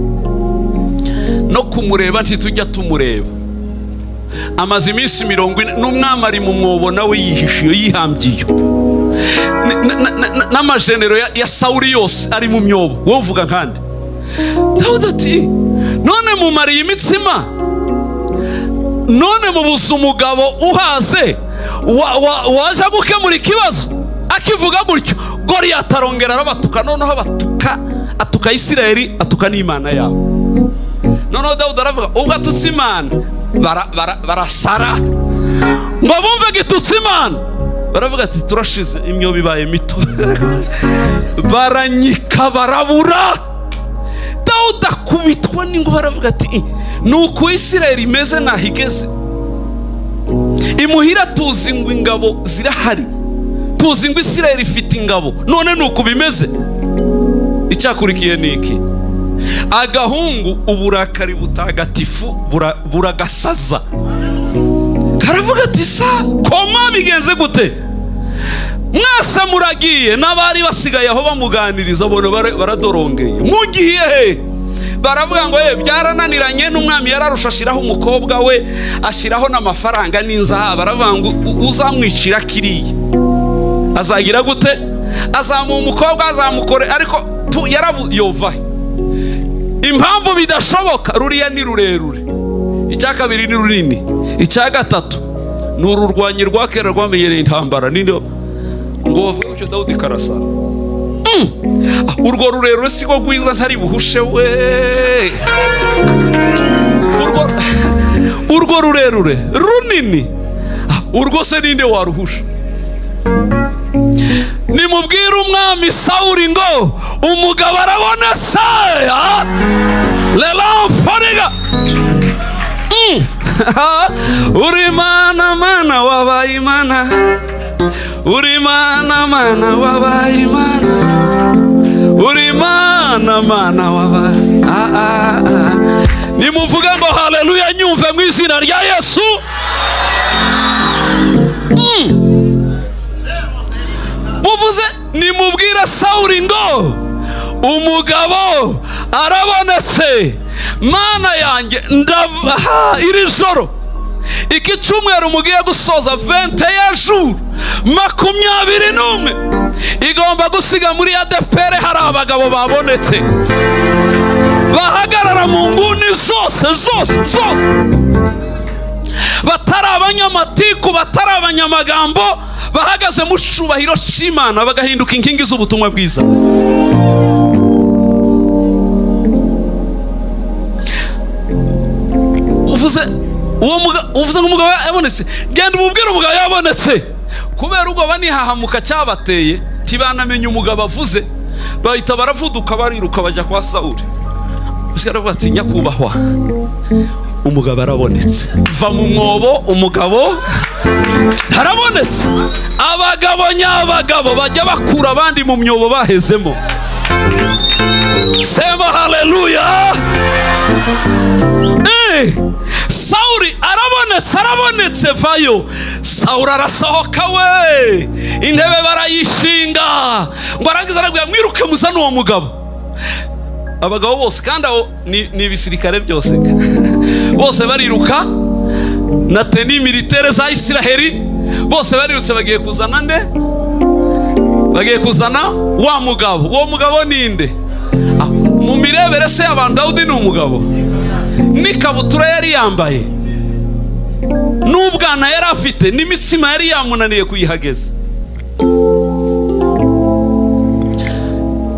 No kumureba ntitujya tumureba, amaze iminsi 40, n'umwami ari mu mwobo nawe, yihishe iyo, yihambye iyo, n'amajenero ya Sawuli yose ari mu myobo, wowe uvuga nkande?" Dawudi ati: "None mumariye imitsima, none mubuze umugabo uhaze waza gukemura ikibazo?" Akivuga gutyo, Goriyati arongera arabatuka. Noneho abatuka, atuka Isirayeli, atuka n'Imana yabo. Noneho Dawudi aravuga, ubwo atutse Imana, barasara. Ngo bumve gitutse Imana, baravuga ati: "Turashize, imyobo ibaye mito." Baranyika, barabura. Dawudi akubitwa n'inkuba, baravuga ati: "Ni uku Isirayeli imeze, naho igeze imuhira. Tuzi ngo ingabo zirahari, tuzi ngo Isirayeli ifite ingabo, none ni uku bimeze." Icyakurikiye ni iki? Agahungu uburakari butagatifu buragasaza, karavuga ati: "Sa koma bigenze gute? Mwese muragiye?" N'abari basigaye aho bamuganiriza bona baradorongeye. "Mugiye he?" Baravuga ngo: "Ye, byarananiranye, n'umwami yararusha, ashyiraho umukobwa we, ashyiraho n'amafaranga n'inzahabu." Baravuga ngo uzamwicira kiriya azagira gute? Azamuha umukobwa, azamukore. Ariko yarabu yova he? Impamvu bidashoboka: ruriya ni rurerure, icya kabiri ni runini, icya gatatu ni ururwanyi rwa kera rwamenyereye intambara. Ninde ngo bavuge gutyo, Dawudi karasara. Urwo rurerure siko rwiza, ntari buhushe we. Urwo rurerure runini, urwo se ninde waruhusha? Nimubwire umwami Sawuri ngo umugabo arabonetse. Lelamfariga uri Mana, Mana wabaye Imana, uri Mana, Mana wabaye Imana, uri Mana, Mana wabaye. Ah, ah, ah. Nimuvuge ngo haleluya, nyumve mu izina rya Yesu. Muvuze, nimubwire Sawuri ngo umugabo arabonetse. Mana yanjye, ndava iri joro, iki cyumweru mugiye gusoza, 21 jours, 21, igomba gusiga muri ADEPR hari abagabo babonetse, bahagarara mu nguni zose zose zose. Batari abanyamatiku, batari abanyamagambo, bahagaze mu cyubahiro cy'Imana, bagahinduka inkingi z'ubutumwa bwiza. Uvuze uwo uvuze ngo umugabo yabonetse, genda umubwire umugabo yabonetse. Kubera ubwoba nihahamuka cyabateye, ntibanamenye umugabo avuze, bahita baravuduka bariruka bajya kwa Sawuli. Aravuga ati nyakubahwa, umugabo arabonetse. Va mu mwobo, umugabo arabonetse. Abagabo nyabagabo bajya bakura abandi mu myobo bahezemo. Sema haleluya. Sawuli arabonetse, arabonetse, vayo. Sawuli arasohoka we, intebe barayishinga, ngo arangize arabwira mwiruke muzane uwo mugabo. Abagabo bose kandi aho ni ibisirikare byose bose bariruka na teni militaire za Isiraheli, bose barirutse bagiye kuzana nde? Bagiye kuzana wa mugabo. Uwo mugabo ninde? Mu mirebere se y'abantu Dawudi ni umugabo? N'ikabutura yari yambaye, n'ubwana yari afite, n'imitsima yari yamunaniye kuyihageza.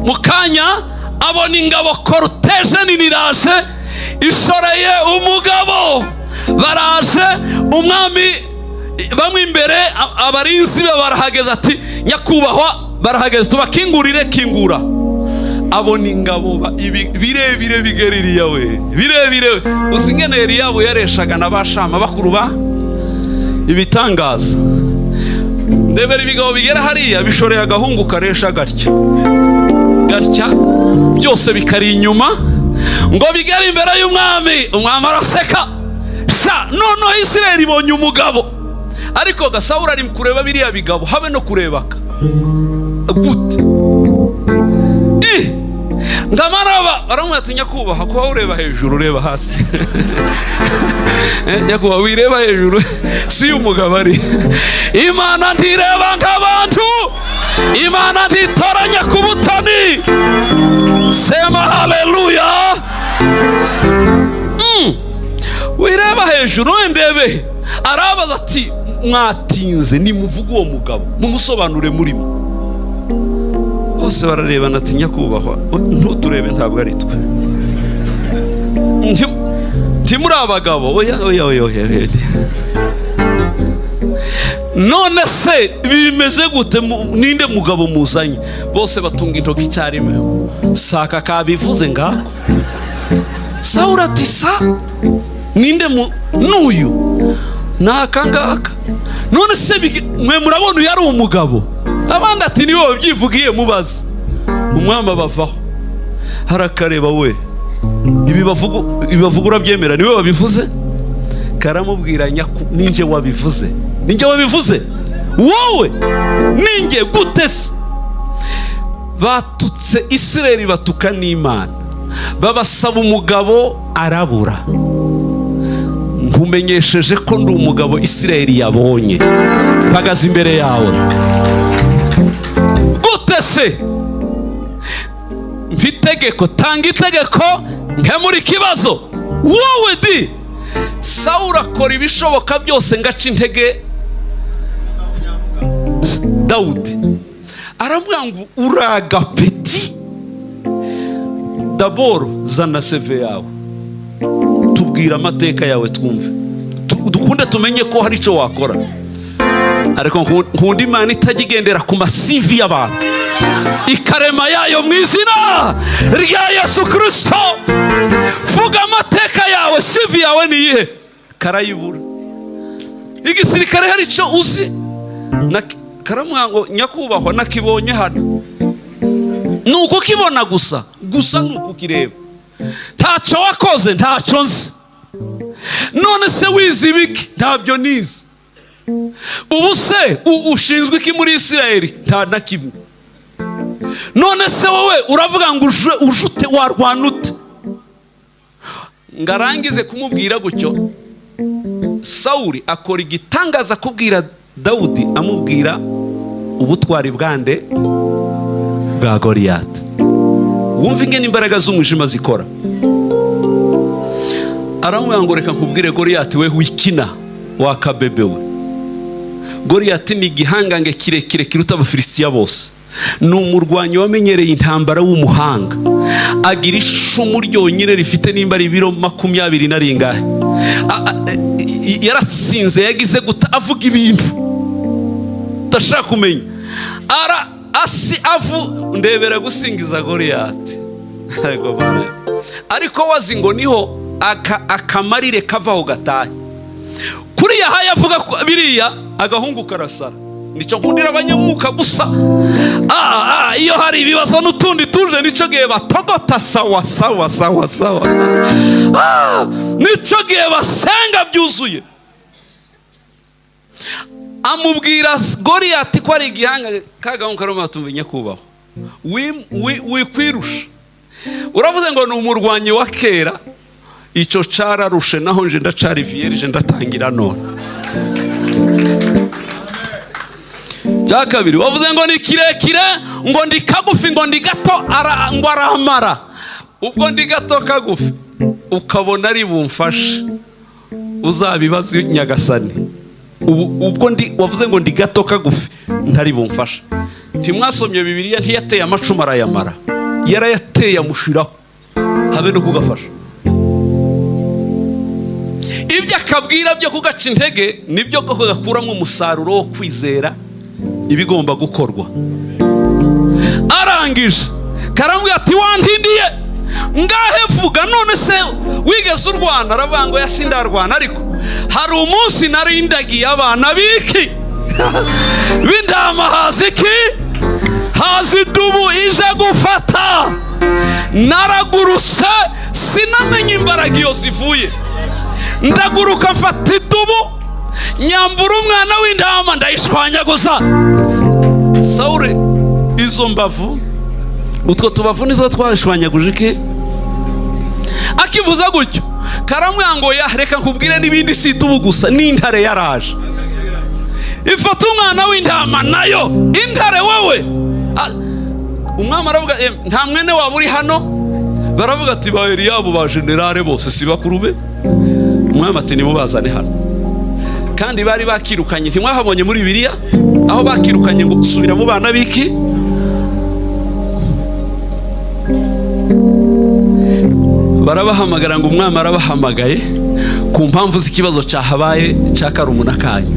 Mu kanya abona ingabo cortege nini iraje ishoreye umugabo, baraje umwami bamwe imbere, abarinzi be barahageze, ati nyakubahwa barahageze tubakingurire, kingura. Abona ingabo birebire bigera iriya we, birebire. Uzi ingene Eliyabu yareshaga na bashama bakuru ba ibitangaza. Ndebera ibigabo bigera hariya bishoreye agahungu karesha gatya gatya, byose bikari inyuma ngo bigere imbere y'umwami. Umwami araseka sha, noneho Isirayeli ibonye umugabo. Ariko Gasawuli ari kureba biriya bigabo, habe no kurebaka gute. Ndamaraba baramubwira ati nyakubahwa, kuba ureba hejuru ureba hasi. Nyakubahwa wireba hejuru, si umugabo ari. Imana ntireba nk'abantu, Imana ntitoranya ku butoni. Sema haleluya. Wireba hejuru ndebe. Arabaza ati mwatinze, nimuvuge uwo mugabo mumusobanure murimo. Bose bararebana ati nyakubahwa ntuturebe, ntabwo ari twe. Ntimuri abagabo. Oya oya oya oya. None se bimeze gute? Ninde mugabo muzanye? Bose batunga intoki icyarimwe. Saka kabivuze ngako. Sawuli ati sa ninde n'uyu naka ngaka. None se mwe murabona uyu ari umugabo? Abandi ati niwe wabyivugiye mubaze. Umwami abavaho harakareba we, ibi bavuga urabyemera? Niwe wabivuze? Karamubwira ninjye wabivuze, ninjye wabivuze, wowe ninjye gute se? Batutse Isirayeli, batuka n'Imana, babasaba umugabo arabura. Nkumenyesheje ko ndi umugabo Isirayeli yabonye, mpagaze imbere yawe. Gute se? Mpa itegeko, tanga itegeko nkemura ikibazo. Wowe di Sawuli akora ibishoboka byose ngaca intege Dawudi. Aramubwira ngo uragapeti, daboro zana seve yawe, tubwira amateka yawe twumve, dukunde tumenye ko hari icyo wakora. Ariko nkunda Imana itajya igendera ku masivi y'abantu, ikarema yayo mu izina rya Yesu Kristo. Vuga amateka yawe, sivi yawe ni iyihe? Karayibura. Igisirikare hari icyo uzi? Karamubwira ngo nyakubahwa nakibonye hano. Ni ukukibona gusa, gusa ni ukukireba. Ntacyo wakoze, ntacyo nzi. None se wize ibiki? Ntabyo nize. Ubu se ushinzwe iki muri Isirayeli? Nta na kimwe. None se wowe uravuga ngo uje warwana ute? Ngarangize kumubwira gutyo, Sawuli akora igitangaza kubwira Dawudi, amubwira ubutwari bwande bwa Goliyati. Wumva ingene imbaraga z'umwijima zikora. Aramubwira ngo reka nkubwire Goliyati, we wikina Wakabebewe, Goriyati ni igihangange kirekire kiruta Abafilisitiya bose. Ni umurwanyi wamenyereye intambara w'umuhanga. Agira icumu ryonyine rifite nimba ari ibiro 20 na ringahe. Yaratsinze, yagize guta, avuga ibintu udashaka kumenya. Ara asi avu ndebera gusingiza Goriyati. Yego Mana. Ariko wazi ngo niho akamarire kavaho gatahe. Kuriya haye avuga ko biriya agahungu karasara. Nicyo nkundira abanyamwuka gusa. Iyo hari ibibazo n'utundi tuje, nicyo gihe batogota. Sawa sawa sawa sawa. Nicyo gihe basenga byuzuye. Amubwira Goriyati ko ari igihanga. Kagahungu karimo tumva: "Nyakubahwa, wikwirusha. Uravuze ngo ni umurwanyi wa kera, icyo cararushe, naho nje ndacari vierge, ndatangira none. Cya kabiri, wavuze ngo ni kirekire, ngo ndi kagufi, ngo ndi gato, ngo aramara. Ubwo ndi gato kagufi, ukabona ari bumfashe, uzabibaze Nyagasani. Ubu ubwo ndi, wavuze ngo ndi gato kagufi, ntari bumfashe. Ntimwasomye Bibiliya? Ntiyateye amacumu arayamara? Yarayateye amushiraho, habe no kugafasha. Ibyo akabwira byo kugaca intege nibyo gakuramo umusaruro wo kwizera ibigomba gukorwa." Arangije karambwira ati: "Wantindiye, ngahe vuga. None se wigeze urwana?" Aravuga ngo: "Yasi, ndarwana, ariko hari umunsi narindagiye abana biki b'intama, haza iki, haza idubu ije gufata. Naragurutse, sinamenye imbaraga iyo zivuye, ndaguruka mfata idubu, nyambura umwana w'intama, ndayishwanyaguza." Sawuri, izo mbavu, utwo tubavu nizo twashwanyaguje iki? Akivuza gutyo, karamubwira ngo: "Ya, reka nkubwire n'ibindi, si idubu gusa, n'intare yaraje ifata umwana w'intama nayo." Intare wowe! Umwami aravuga: "Nta mwene waba uri hano?" Baravuga ati: "Ba Eliyabu, ba général bose si bakuru be?" Umwami ati: "Nimubazane hano." Kandi bari bakirukanye. Ntimwahabonye muri Bibiliya aho bakirukanye ngo: "Subira mu bana biki?" Barabahamagara ngo: "Umwami arabahamagaye ku mpamvu z'ikibazo cyahabaye cya karumuna kanyu."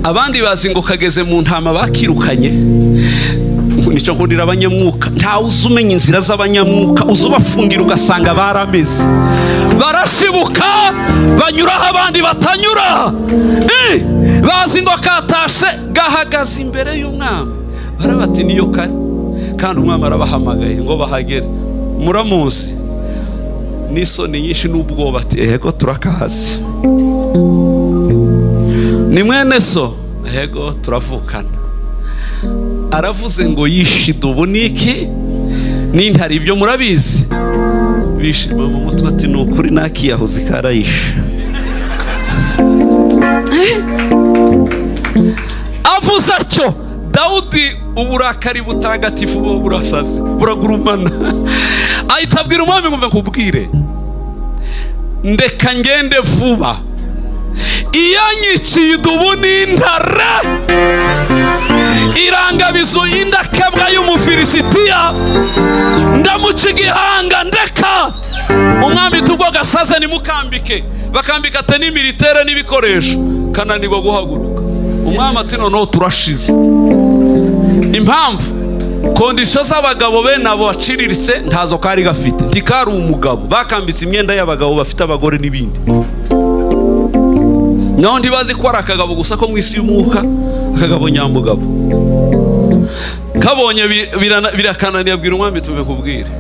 Abandi bazi ngo kageze mu ntama bakirukanye. Nicyo nkundira abanyamwuka, ntawe uzi umenya inzira z'abanyamwuka. Uzi ubafungira ugasanga barameze, barashibuka, banyuraho abandi batanyura. Bazi ngo katashe, gahagaze imbere y'umwami. Barabati: "Niyo kare." Kandi umwami arabahamagaye ngo bahagere. "Muramuzi?" N'isoni nyinshi n'ubwoba ati: "Ego, turakazi." "Ni mwene so?" "Ego, turavukana." "Aravuze ngo yishe idubu niki n'intare, ibyo murabizi?" Bishima mu mutwe ati: "Ni ukuri nakiyahuzi karayishe." Avuze atyo Dawudi, uburakari butagatifu buba burasaze, buragurumana. Ahita abwira umwami ngo: "Nkubwire, ndeka ngende vuba. Iyo nyiciye idubu n'intare, irangabizo y'indakebwa y'Umufilisitiya, ndamuca igihanga." Ndeka umwami tubwo gasaze, nimukambike. Bakambika tenue militaire n'ibikoresho, kananirwa guhaguruka. Umwami ati: "Noneho turashize." Impamvu, conditions z'abagabo bene abo baciriritse ntazo kari gafite, ntikari umugabo. Bakambitse imyenda y'abagabo bafite abagore n'ibindi, naho ntibazi ko ari akagabo gusa ko mu isi y'umwuka, akagabo nyamugabo. Kabonye birakananiye, abwira umwami: "Tuve kubwire,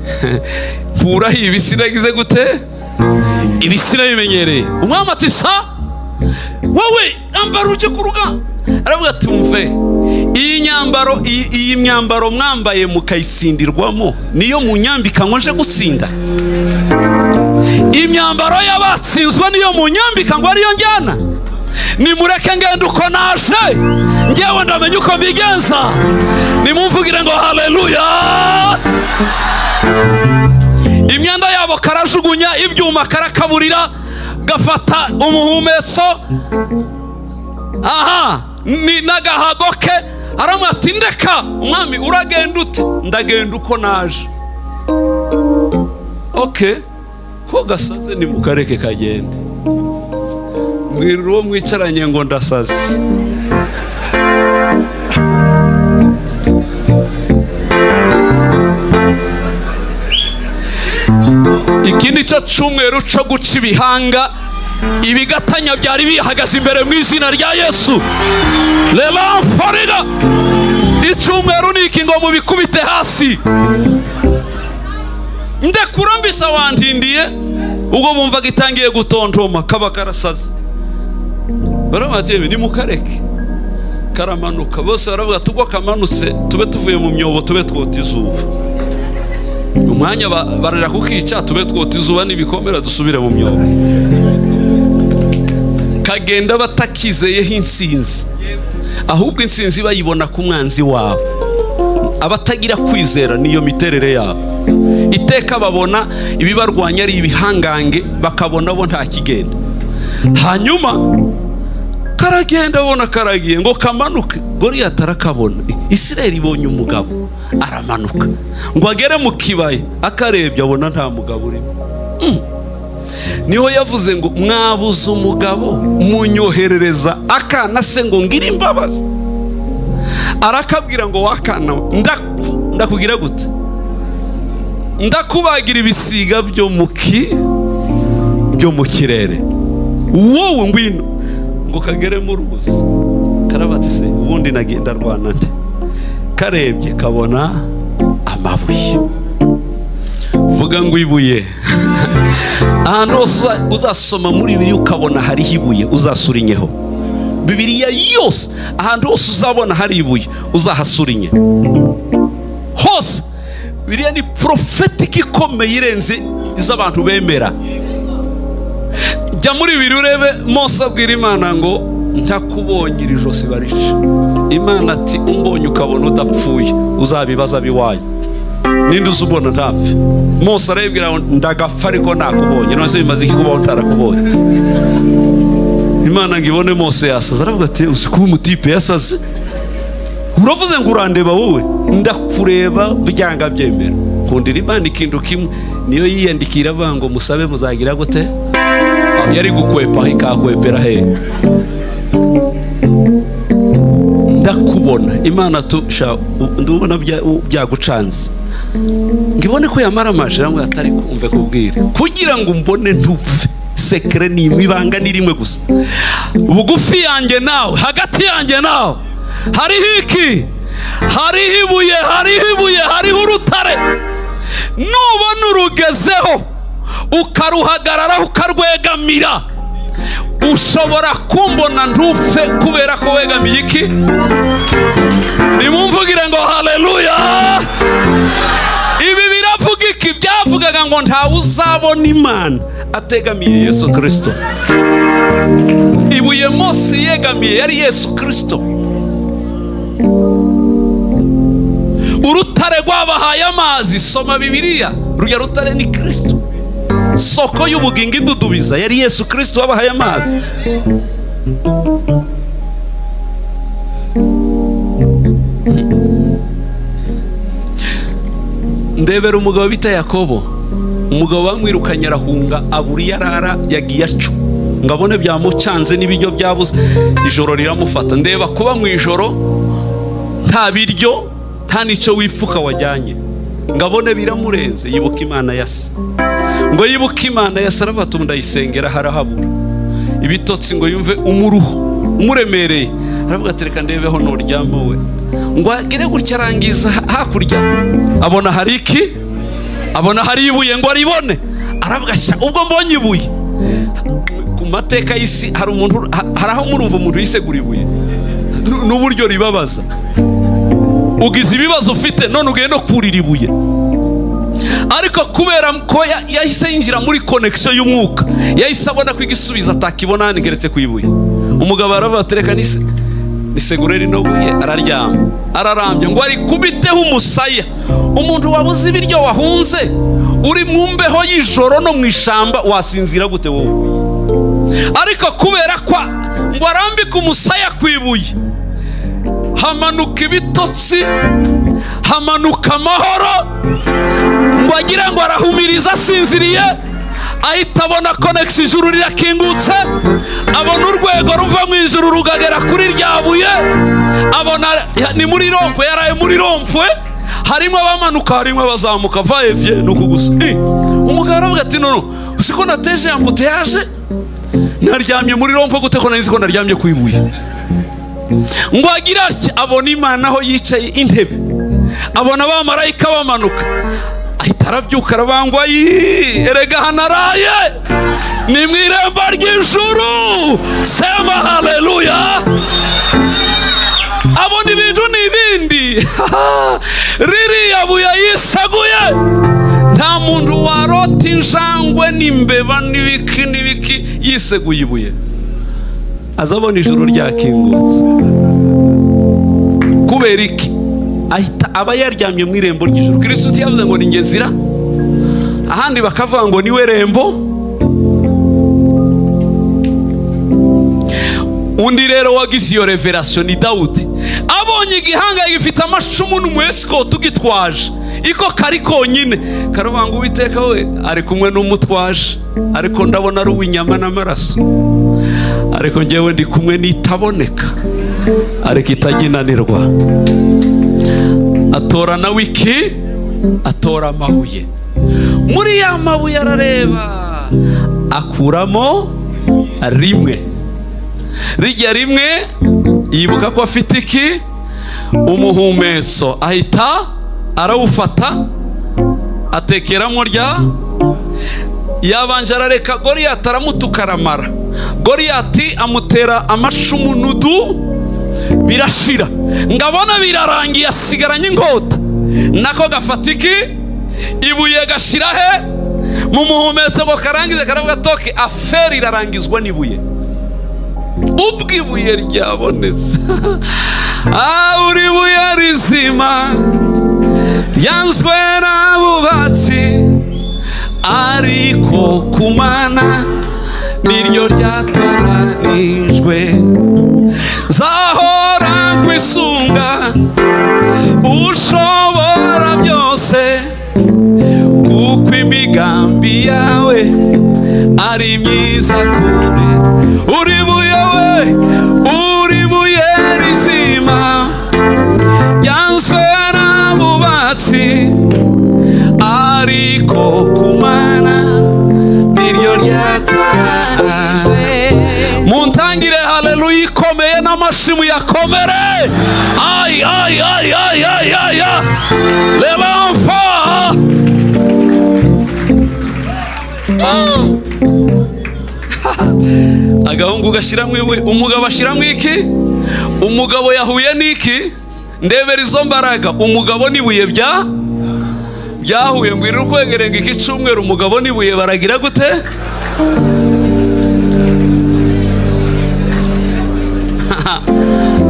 nkuraho ibi, sinagize gute, ibi sinabimenyereye." Umwami ati: "Sa wowe, ambara ujye ku rugamba." Aravuga ati: "Mve iyi nyambaro, iyi myambaro mwambaye mukayitsindirwamo, niyo munyambika ngo nje gutsinda? Imyambaro y'abatsinzwe niyo munyambika ngo ariyo njyana? Nimureke ngende uko naje, ngewe ndamenya uko mbigenza." Nimumvugire ngo haleluya! Imyenda yabo karajugunya, ibyuma karakaburira. Gafata umuhumetso, aha ni n'agahago ke. Aramubwira ati: "Ndeka umwami, uragenda ute?" "Ndagenda uko naje." Ok, ko gasaze, ni mukareke kagende. Mbwira uwo mwicaranye ngo: "Ndasaze." Iki ni cyo cyumweru cyo guca ibihanga, ibigatanya byari bihagaze imbere, mu izina rya Yesu. Reba fariga, icyumweru ni iki ngo mubikubite hasi. Ndekura mbisa wandindiye. Ubwo bumvaga itangiye gutontoma, kaba karasaze. Baravuga ati: "Nimukareke." Karamanuka, bose baravuga ati: "Ubwo kamanutse, tube tuvuye mu myobo, tube twota izuba." Umwanya bararira kukica, tube twota izuba n'ibikomera, dusubire mu myobo. Kagenda batakizeyeho insinzi, ahubwo insinzi bayibona ku mwanzi wabo. Abatagira kwizera niyo miterere yabo. Iteka babona ibibarwanya ari ibihangange, bakabona bo nta kigenda. Hanyuma karagenda, abona karagiye ngo kamanuke, Goriyati arakabona. Isirayeli ibonye umugabo aramanuka ngo agere mu kibaya, akarebye abona nta mugabo urimo. Niho yavuze ngo: "Mwabuze umugabo, munyoherereza akana se ngo ngire imbabazi." Arakabwira ngo: "Wakana, ndakugira gute? Ndakubagira ibisiga byo mu kirere. Wowe ngwino." Ngo kagere mu ruzi, karabatse: "Ubundi nagenda rwana nde?" Karebye kabona amabuye. Vuga ngo: "Ibuye." Ahantu hose uzasoma muri Bibiliya ukabona hariho ibuye, uzasurinyeho. Bibiliya yose, ahantu hose uzabona hari ibuye, uzahasurinye hose. Biriya ni prophetic ikomeye irenze iz'abantu bemera. Jya muri bibiri urebe Mose abwira Imana ngo: "Ntakubonye, iri josi barica." Imana ati: "Umbonye ukabona udapfuye, uzabibaza ab'iwanyu, ninde uzi ubona ntapfe?" Mose arayibwira ngo: "Ndagapfa ariko nakubonye. None se bimaze iki kubaho ntarakubonye?" Imana ngo ibone Mose yasaze, aravuga ati: "Uzi kuba umutipe yasaze? Uravuze ngo urandeba wowe, ndakureba byanga byemera." Nkundira Imana ikintu kimwe, niyo yiyandikira avuga ngo: "Musabe muzagira gute?" Yari gukwepa ikakwepera he? Ndakubona. Imana tusha, ndubona byagucanze, ngo ibone ko yamaramaje, aramubwira atari kumve kubwira: "Kugira ngo umbone ntupfe, secret ni imwe, ibanga ni rimwe gusa. Bugufi yanjye nawe, hagati yanjye nawe hariho iki? Hariho ibuye, hariho ibuye, hariho urutare. Nubona urugezeho, ukaruhagararaho, ukarwegamira, ushobora kumbona ntupfe, kubera ko wegamiye iki?" Nimumvugire ngo: "Haleluya!" Ibi biravuga iki? Byavugaga ngo ntawe uzabona Imana ategamiye Yesu Kirisito. Ibuye Mose yegamiye yari Yesu Kirisito. Urutare rwabahaye amazi, soma Bibiliya, rujya rutare ni Kirisito. Soko y'ubugingo idudubiza yari Yesu Kirisito wabahaye amazi. Ndebera umugabo bita Yakobo. Umugabo bamwirukanye arahunga, abura iyo arara, yagiye atyo ngo abone byamucanze n'ibiryo byabuze. Ijoro riramufata. Ndeba kuba mu ijoro nta biryo, nta n'icyo wipfuka wajyanye, ngo abone biramurenze. Yibuka Imana ya se, ngo yibuke Imana ya se, aravuga ati: "Ndayisengera." Harahabura ibitotsi, ngo yumve umuruho umuremereye, aravuga ati: "Reka ndebeho nuryama we." Ngo agere gutya, arangiza hakurya, abona hari iki? Abona hari ibuye. Ngo aribone, aravuga: "Sha, ubwo mbonye ibuye." Ku mateka y'isi hari umuntu, hari aho murumva umuntu yisegura ibuye n'uburyo ribabaza. Ugize ibibazo ufite none ugiye no kurira ibuye. Ariko kubera ko yahise yinjira muri connexion y'umwuka, yahise abona ko igisubizo atakibona hano keretse ku ibuye. Umugabo aravuga ati: "Reka nisegure rino buye." Araryama, ararambye, ngo arikubiteho umusaya. Umuntu wabuze ibiryo, wahunze, uri mu mbeho y'ijoro no mu ishamba, wasinzira gute wowe? Ariko kubera ko ngo arambike umusaya ku ibuye, hamanuka ibitotsi, hamanuka amahoro. Ngo agire ngo arahumiriza asinziriye, ahita abona connexion, ijuru rirakingutse, abona urwego ruva mu ijuru rugagera kuri rya buye. Abona ni muri rond-point, yaraye muri rond-point, harimo abamanuka, harimo abazamuka, va-et-vient. Ni uku gusa. Umugabo aravuga ati: "Nono siko nateje embouteillage, naryamye muri rond-point gute ko nari nzi ko naryamye ku ibuye?" Ngo agira atya, abona Imana aho yicaye intebe, abona abamarayika bamanuka, ahita arabyuka, arabangwa yi: "Erega hanaraye ni mu irembo ry'ijuru." Sema haleluya! Abona ibintu n'ibindi. Ririya buye yisaguye, nta muntu warota injangwe n'imbeba n'ibiki n'ibiki yiseguye ibuye, azabona ijuru ryakingutse. Kubera iki? Ahita aba yaryamye mu irembo ry'ijuru. Kirisito yavuze ngo: "Ni nzira." Ahandi bakavuga ngo: "Niwe rembo." Undi rero wagize iyo révélation ni Dawudi. Abonye igihanga gifite amacumu n'umwesikoti ugitwaje, iko kari konyine, karavuga ngo: "Uwiteka we ari kumwe n'umutwaje, ariko ndabona ari uw'inyama n'amaraso, ariko ngewe ndi kumwe n'itaboneka ariko itaginanirwa." Atora nawe iki? Atora amabuye. Muri ya mabuye arareba, akuramo rimwe. Rijya rimwe, yibuka ko afite iki? Umuhumetso. Ahita arawufata, atekeramo rya. Yabanje arareka Goriyati aramutuka, aramara. Goriyati amutera amacumu nudu, birashira. Ngabona birarangiye, asigaranye inkota. Nako gafata iki? Ibuye. Gashira he? Mu muhumetso. Ngo karangize, karavuga toke: "Affaire irarangizwa n'ibuye." Ubwo ibuye ryabonetse, uri buye rizima ryanzwe n'abubatsi, ariko kumana niryo ryatoranijwe, nzahora nkwisunga ushobora byose, kuko imigambi yawe ari myiza kure. Uri buye we, uri buye rizima ryanzwe n'abubatsi, ariko kumana niryo ryatoranijwe. Muntangire haleluya ikomeye n'amashimu yakomere. Ay ay ay ay ay ay ay, l'enfant. Agahungu gashyiramo iwe, umugabo ashyiramo iki? Umugabo yahuye n'iki? Ndebera izo mbaraga. Umugabo n'ibuye byahuye. Ngo ukwegerenga iki cyumweru, umugabo n'ibuye baragira gute?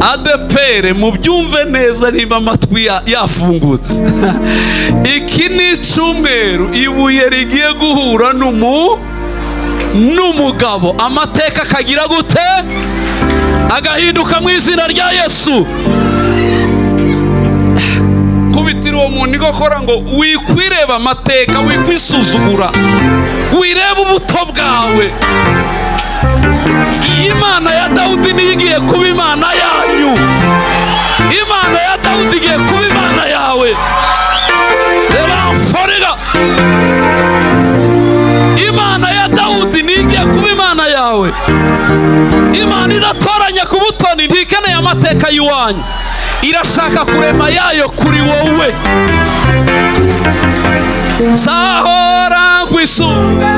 ADEPR, mubyumve neza niba amatwi yafungutse. Iki ni icyumweru ibuye rigiye guhura n'umugabo, amateka akagira gute? Agahinduka mu izina rya Yesu. Kubitira uwo muntu igokora ngo wikwireba amateka, wikwisuzugura, wirebe ubuto bwawe. Imana ya Dawudi niyo igiye kuba Imana yanyu. Imana ya Dawudi igiye kuba Imana yawe. Reba mforega, Imana ya Dawudi niyo igiye kuba Imana yawe. Imana idatoranya ku butoni, ntikeneye amateka y'iwanyu, irashaka kurema yayo kuri wowe. Nzahora nkwisunga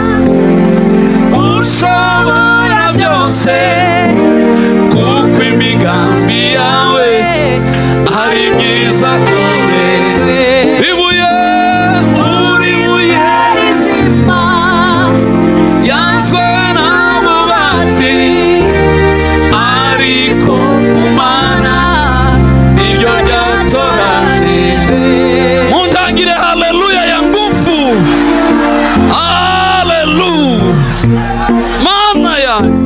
ushobora byose, kuko imigambi yawe ari myiza kure. Ibuye, uri buye rizima yanzwe n'abubatsi, ariko kumana niryo ryatoranijwe. Muntangire haleluya ya ngufu. Haleluya, Mana yanjye!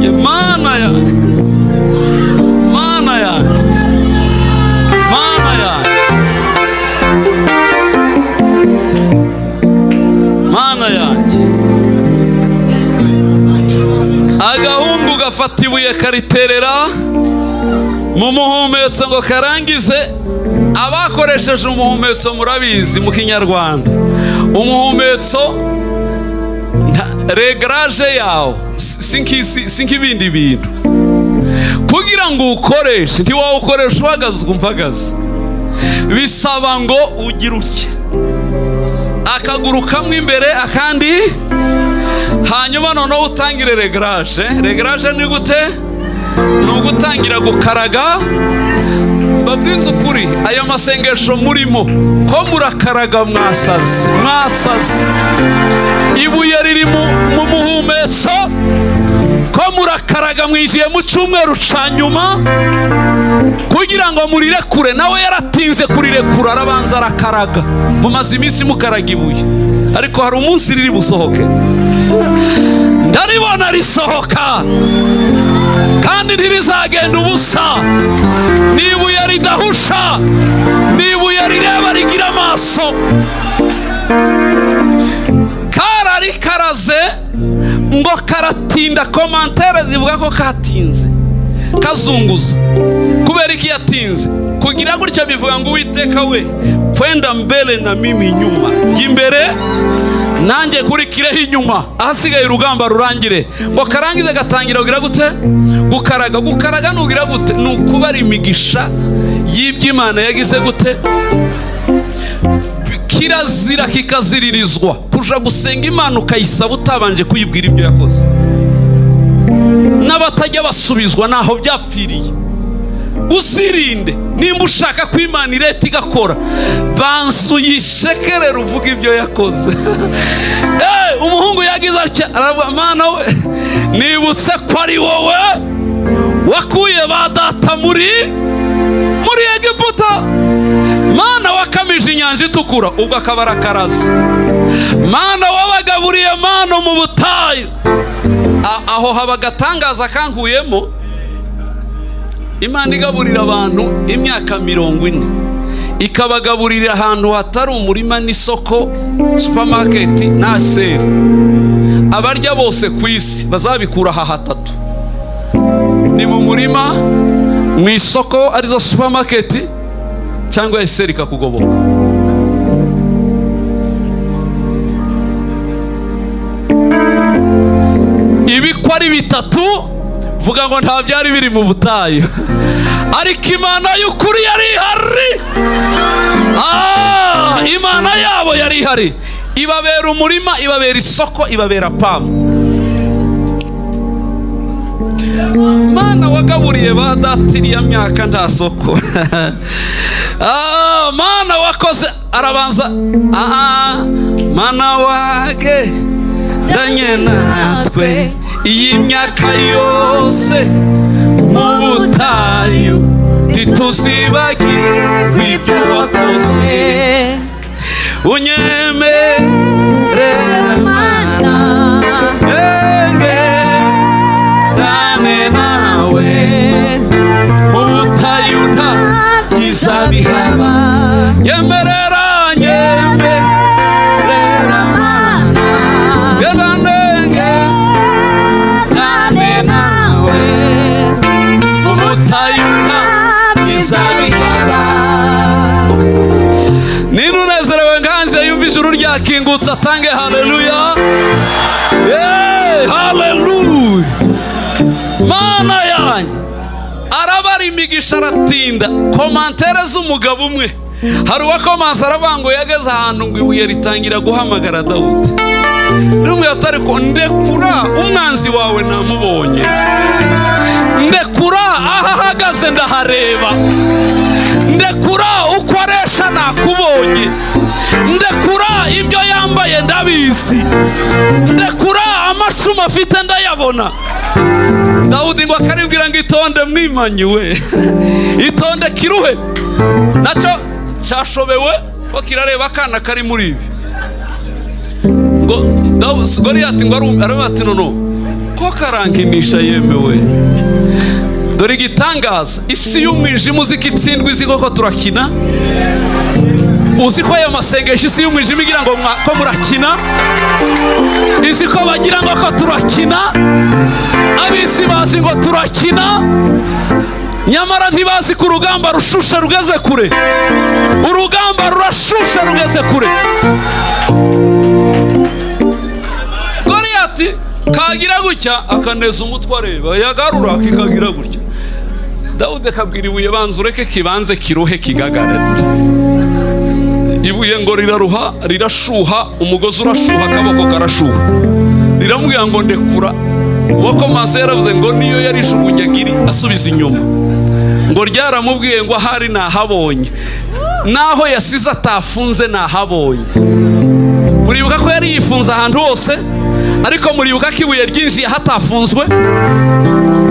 Gafata ibuye kariterera mu muhumetso ngo karangize. Abakoresheje umuhumetso murabizi, mu Kinyarwanda umuhumetso réglage yawo si nk'ibindi bintu. Kugira ngo uwukoreshe, ntiwawukoresha uhagaze ukumva uhagaze, bisaba ngo ugire utya, akaguru kamwe imbere akandi, hanyuma noneho utangire réglage. Réglage ni gute? Ni ugutangira gukaraga. Babwize ukuri, aya masengesho murimo ko murakaraga, mwasaze, mwasaze. Ibuye riri mu muhumetso, ko murakaraga, mwiziye mu cyumweru cya nyuma kugira ngo murirekure. Nawe yaratinze kurirekura, arabanza arakaraga. Mumaze iminsi mukaraga ibuye, ariko hari umunsi riri busohoke. Ndaribona risohoka, kandi ntirizagenda ubusa. Ni ibuye ridahusha, ni ibuye rireba, rigira amaso. Kararikaraze ngo karatinda. Commentaires zivuga ko katinze kazunguza. Kubera iki yatinze kugira gutya? Bivuga ngo: "Uwiteka we, kwenda mbele na mimi nyuma, jya imbere nanjye kurikireho inyuma, ahasigaye urugamba rurangire." Ngo karangize, gatangira kugira gute? Gukaraga. Gukaraga nugira gute? Ni ukubara imigisha y'iby'Imana yagize gute. Kirazira kikaziririzwa kuja gusenga Imana ukayisaba utabanje kuyibwira ibyo yakoze. N'abatajya basubizwa naho byapfiriye. Uzirinde, nimba ushaka ko Imana ireta igakora, banza uyishekerere, uvuga ibyo yakoze. Umuhungu yagize atya, aravuga: "Mana we, nibutse ko ari wowe wakuye ba data muri Egiputa, Mana wakamije Inyanja Itukura," ubwo akaba arakaraze, "Mana wabagaburiye mano mu butayu." Aho haba agatangaza kankuyemo. Imana igaburira abantu imyaka 40, ikabagaburira ahantu hatari umurima n'isoko, supermarket na seri. Abarya bose ku isi bazabikura aha hatatu: ni mu murima, mu isoko arizo supermarket, cyangwa eseri ikakugoboka. Ibi ko ari bitatu, vuga ngo nta byari biri mu butayu, ariko Imana y'ukuri yari ihari. Imana yabo yari ihari, ibabera umurima, ibabera isoko, ibabera PAM. Mana wagaburiye ba data iriya myaka nta soko, Mana wakoze, arabanza, Mana wagendanye natwe iyi myaka yose mu butayu, ntituzibagirwe ibyo wakoze. Unyemerera Mana ngendane nawe mu butayu, nta byiza bihaba. Nyemerera, nyemerera Mana, ngendane, ngendane nawe mu butayu, nta byiza bihaba. Niba unezerewe nkanje, yumva ijuru ryakingutse, atange haleluya. Haleluya! Mana yanjye, arabara imigisha, aratinda. Commentaires z'umugabo umwe, hari uwakomanse aravuga ngo yageze ahantu ngo ibuye ritangira guhamagara Dawudi, rimwe atari ko: "Ndekura, umwanzi wawe namubonye, ndekura, aho ahagaze ndahareba, ndekura, uko aresha nakubonye, ndekura, ibyo yambaye ndabizi, ndekura, amacumu afite ndayabona." Dawudi ngo akaribwira ngo: "Itonde mwimanyiwe, itonde kiruhe." Nacyo cyashobewe ko kirareba akana kari muri ibi. Ngo Goliyati ngo aravuga ati: "Nono ko karankinisha yemewe." Dore igitangaza: isi y'umwijima uzi ko itsindwa, izi koko turakina. Uzi ko ayo masengesho isi y'umwijima igira ngo ko murakina, izi ko bagira ngo ko turakina, ab'isi bazi ngo turakina, nyamara ntibazi ko urugamba rushushe rugeze kure. Urugamba rurashushe rugeze kure. Goliyati kagira gutya akaneza umutwe areba, yagarura kikagira gutya. Dawudi akabwira ibuye, banza ureke kibanze kiruhe kigagare. Dore ibuye ngo riraruha, rirashuha, umugozi urashuha, akaboko karashuha. Riramubwira ngo ndekura. Uwo komanse yaravuze ngo niyo yarijugunyaga iri asubiza inyuma, ngo ryaramubwiye ngo ahari nahabonye, naho yasize atafunze nahabonye. Muribuka ko yari yifunze ahantu hose, ariko muribuka ko ibuye ryinjiye hatafunzwe,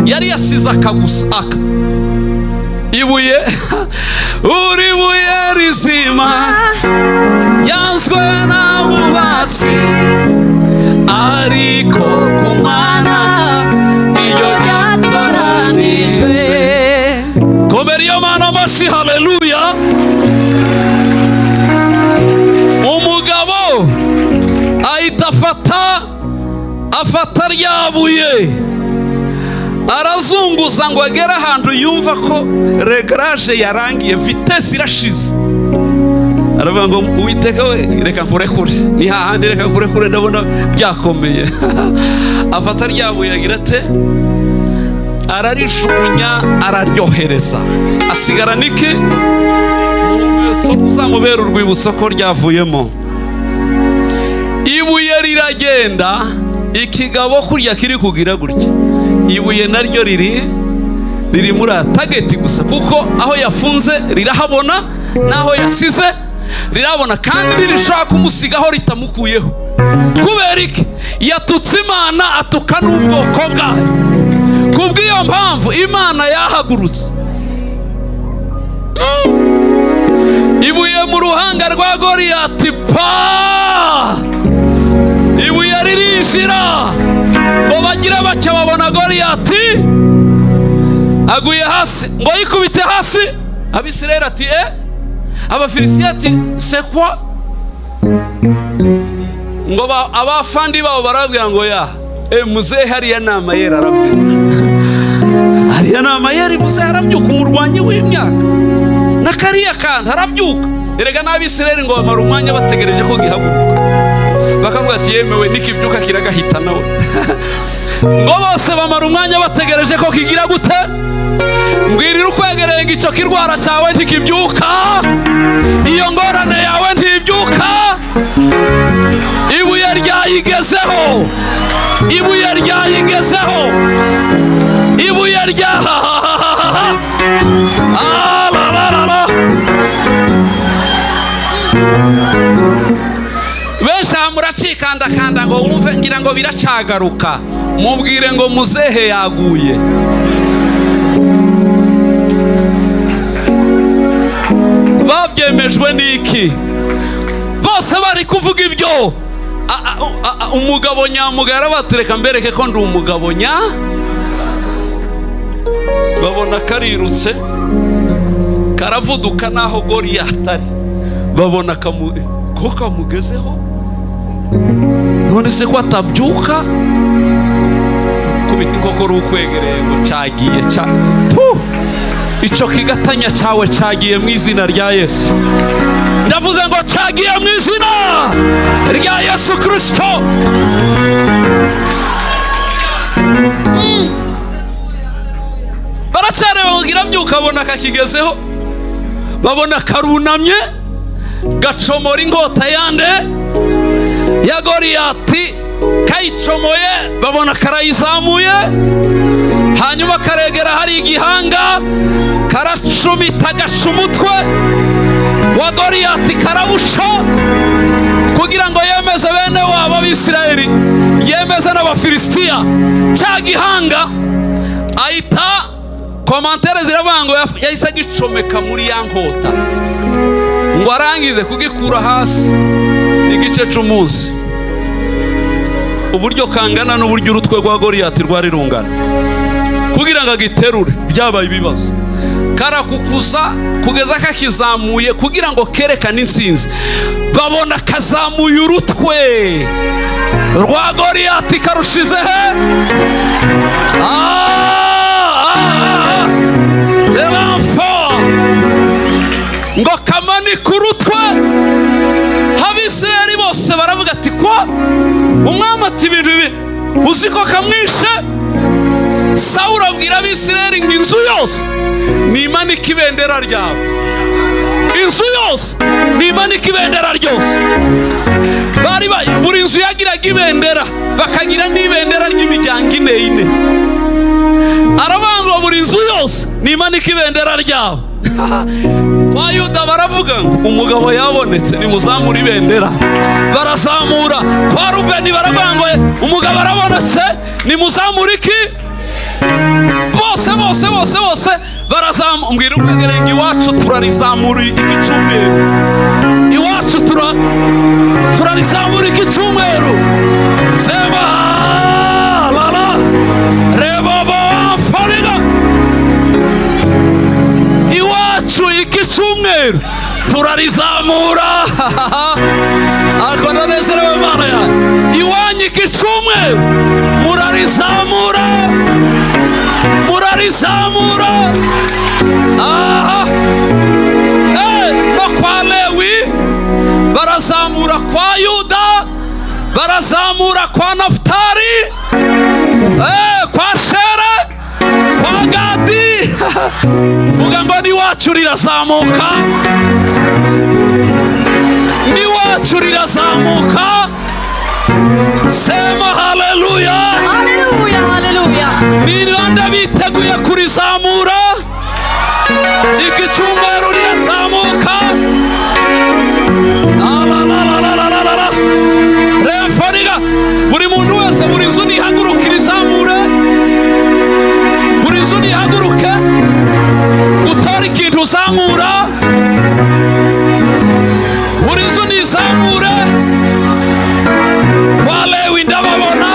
yari yasize akagusa aka ibuye. Uri buye rizima yanzwe n'abubatsi, ariko ku Mana iyo ryatoranijwe. Komera iyo Mana amashyi, haleluya. Umugabo ahita afata rya buye arazunguza ngo agere ahantu yumva ko réglage yarangiye, vitesse irashize. Aravuga ngo Uwiteka we, reka nkurekure, ni hahandi, reka nkurekure, ndabona byakomeye. Afata rya buye agira ate? Ararijugunya, araryohereza, asigara niki uzamubera urwibutso ko ryavuyemo. Ibuye riragenda, ikigabo kurya kiri kugira gutya, ibuye naryo riri muri target gusa, kuko aho yafunze rirahabona, n'aho yasize rirabona, kandi ntirishobora kumusigaho ritamukuyeho. Kubera iki? Yatutse Imana, atuka n'ubwoko bwayo. Kubw'iyo mpamvu Imana yahagurutse. Ibuye mu ruhanga rwa Goriyati pa! Ibuye ririnjira, ngo bagire bacya babona Goriyati aguye hasi, ngo yikubite hasi. Abisirayeli ati e, Abafilisitiya ati c'est quoi? Ngo abafandi babo barabwira ngo ya e muzehe, hariya ni amayeri, arabyuka, hariya ni amayeri, muzehe arabyuka, umurwanyi w'imyaka na kariya kantu arabyuka. Erega n'Abisirayeli ngo bamara umwanya bategereje ko gihaguruka, bakavuga ati yemewe nikibyuka kiragahita nawe. Ngo bose bamara umwanya bategereje ko kigira gute? Mbwirira ukwegereye ngo icyo kirwara cyawe ntikibyuka, iyo ngorane yawe ntibyuka. Ibuye ryayigezeho, ibuye ryayigezeho, ibuye rya hahahaha. Benshi aha muracikandakanda ngo wumve ngira ngo biracagaruka. Mubwire ngo muzehe yaguye. Babyemejwe n'iki? Bose bari kuvuga ibyo. Umugabo nyamugara batereka mbereke ko ndi umugabo nya. Babona karirutse karavuduka naho Goriyati ari, babona ko kamugezeho. None se ko atabyuka? Kubita inkokora ukwegereye ngo cyagiye ca tu, ico kigatanya cyawe cyagiye mu izina rya Yesu. Ndavuze ngo cyagiye mu izina rya Yesu Kristo. Baracareba ngo kirabyuka, babona kakigezeho, babona karunamye, gacomora inkota yande ya Goriyati, kayicomoye, babona karayizamuye, hanyuma karegera hari igihanga, karacumita, gaca umutwe wa Goriyati, karawuca, kugira ngo yemeze bene wabo Abisirayeli, yemeze n'Abafilisitiya. Cya gihanga ahita, commentaires ziravuga ngo yahise agicomeka muri ya nkota, ngo arangize kugikura hasi igice c'umunsi, uburyo kangana n'uburyo urutwe rwa Goriyati rwari rungana, kugira ngo agiterure byabaye ibibazo. Karakukuza kugeza kakizamuye kugira ngo kerekane intsinzi. Babona kazamuye urutwe rwa Goriyati, karushize he? Ah, ah, ah. L'enfant ngo kamanike urutwe, Abisirayeli bose baravuga ati: "Ko umwami ati ibintu ibi uzi ko kamwishe?" Sawuli abwira Abisirayeli ngo inzu yose nimanike ibendera ryabo, inzu yose nimanike ibendera ryose. Bari buri nzu yagiraga ibendera, bakagira n'ibendera ry'imiryango ine ine. Aravuga ngo buri nzu yose nimanike ibendera ryabo. Kwa Yuda baravuga ngo umugabo yabonetse, nimuzamura ibendera. Barazamura. Kwa Rubeni baravuga ngo umugabo arabonetse, nimuzamura iki? Bose bose bose bose barazamura. Mbwira umwegerenge: iwacu turarizamura iki cyumweru, iwacu turarizamura iki cyumweru. Sema lala rebobo fariga. Iwacu iki cyumweru turarizamura. Ariko ndanezerewe, Imana yanjye. Iwanyu iki cyumweru murarizamura, murarizamura. Aha. No kwa Lewi barazamura, kwa Yuda barazamura, kwa Nafutali, kwa Shere, kwa Gadi. Vuga ngo n'iwacu rirazamuka, n'iwacu rirazamuka. Sema haleluya! Haleluya, haleluya. Ni bande biteguye kurizamura iki cyumweru? Rirazamuka. Alalalalalalalala. Remfaniga. Buri muntu wese, buri nzu nihaguruke irizamure, buri nzu nihaguruke utora ikintu uzamura, buri nzu nizamure. Kwa Lewi ndababona,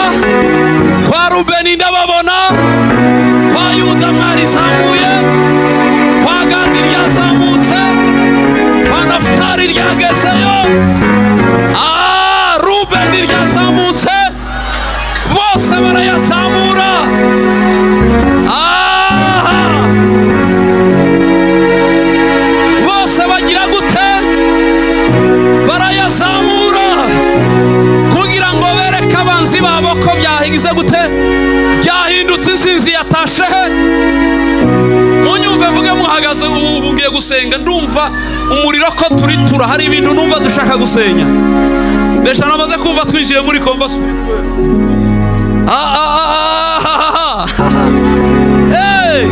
kwa Rubeni ndababona, kwa Yuda mwarizamuye, kwa Gadi ryazamutse, kwa Nafutali ryagezeyo. Ah, Rubeni ryazamutse, bose barayazamura. Ah, bose bagira gute? Barayazamura kugira ngo bereke abanzi babo ko byahize gute, byahindutse, insinzi yatashe he. Munyumve mvuge muhagaze. Ubu ngiye gusenga, ndumva umuriro ko turi tura, hari ibintu numva dushaka gusenya. Déjà namaze kumva twinjiye muri combat spirituel. Ah, ah, ah, ah, ah, ah. Hey!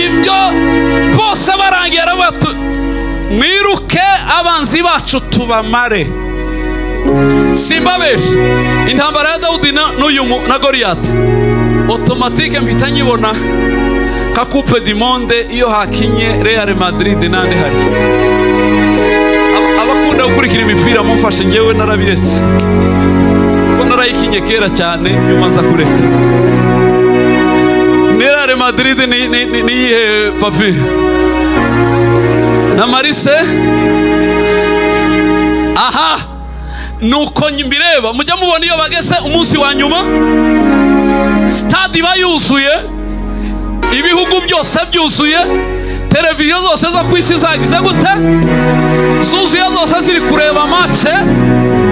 Ibyo bose barangiye, aravuga ati: "Mwiruke abanzi bacu tubamare." Simbabeshe, intambara ya Dawudi n'uyu na Goriyati, automatique mpita nyibona ka Coupe du Monde, iyo hakinye Real Madrid n'andi. Hari abakunda gukurikira imipira, mumfashe. Ngewe narabiretse kuko narayikinye kera cyane, nyuma nza kureka. Ni Real Madrid ni iyihe papi na Marise? Aha nuko mbireba, mujya mubona iyo bageze umunsi wa nyuma, stade iba yuzuye, ibihugu byose byuzuye, televiziyo zose zo ku isi zagize gute? Zuzuye zose, ziri kureba match.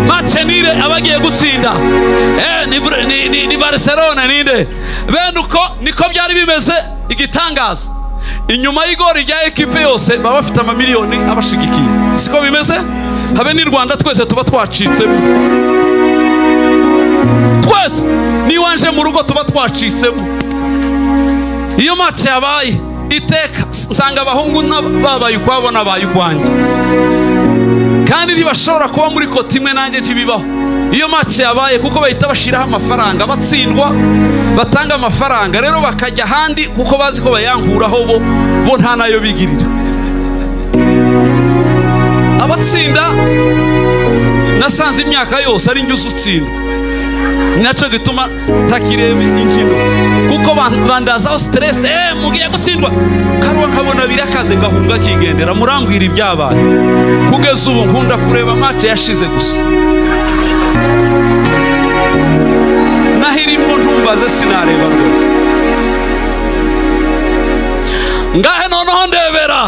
Match nire abagiye gutsinda, ni Barcelona, ninde? Bene uko niko byari bimeze. Igitangaza, inyuma y'igori rya ekipe yose baba bafite amamiliyoni abashigikiye. Siko bimeze? Habe n'i Rwanda twese tuba twacitsemo twese, n'iwanje mu rugo tuba twacitsemo. Iyo match yabaye, iteka nsanga abahungu babaye ukwabo nabaye ukwanjye, kandi ntibashobora kuba muri côté imwe nanjye, ntibibaho iyo match yabaye, kuko bahita bashyiraho amafaranga, batsindwa batanga amafaranga, rero bakajya ahandi kuko bazi ko bayankuraho. Bo nta nayo bigirira. Abatsinda nasanze imyaka yose ari njye utsindwa, nacyo gituma ntakireba inkino. Kuko Kuko bandazaho stress, mugiye gutsindwa. Karuwa nkabona birakaze, ngahunga kigendera. Murambwira ibyabaye. Kugeza ubu nkunda kureba match yashize gusa, naho irimo ntumbaze, sinareba rwose. Ngahe noneho ndebera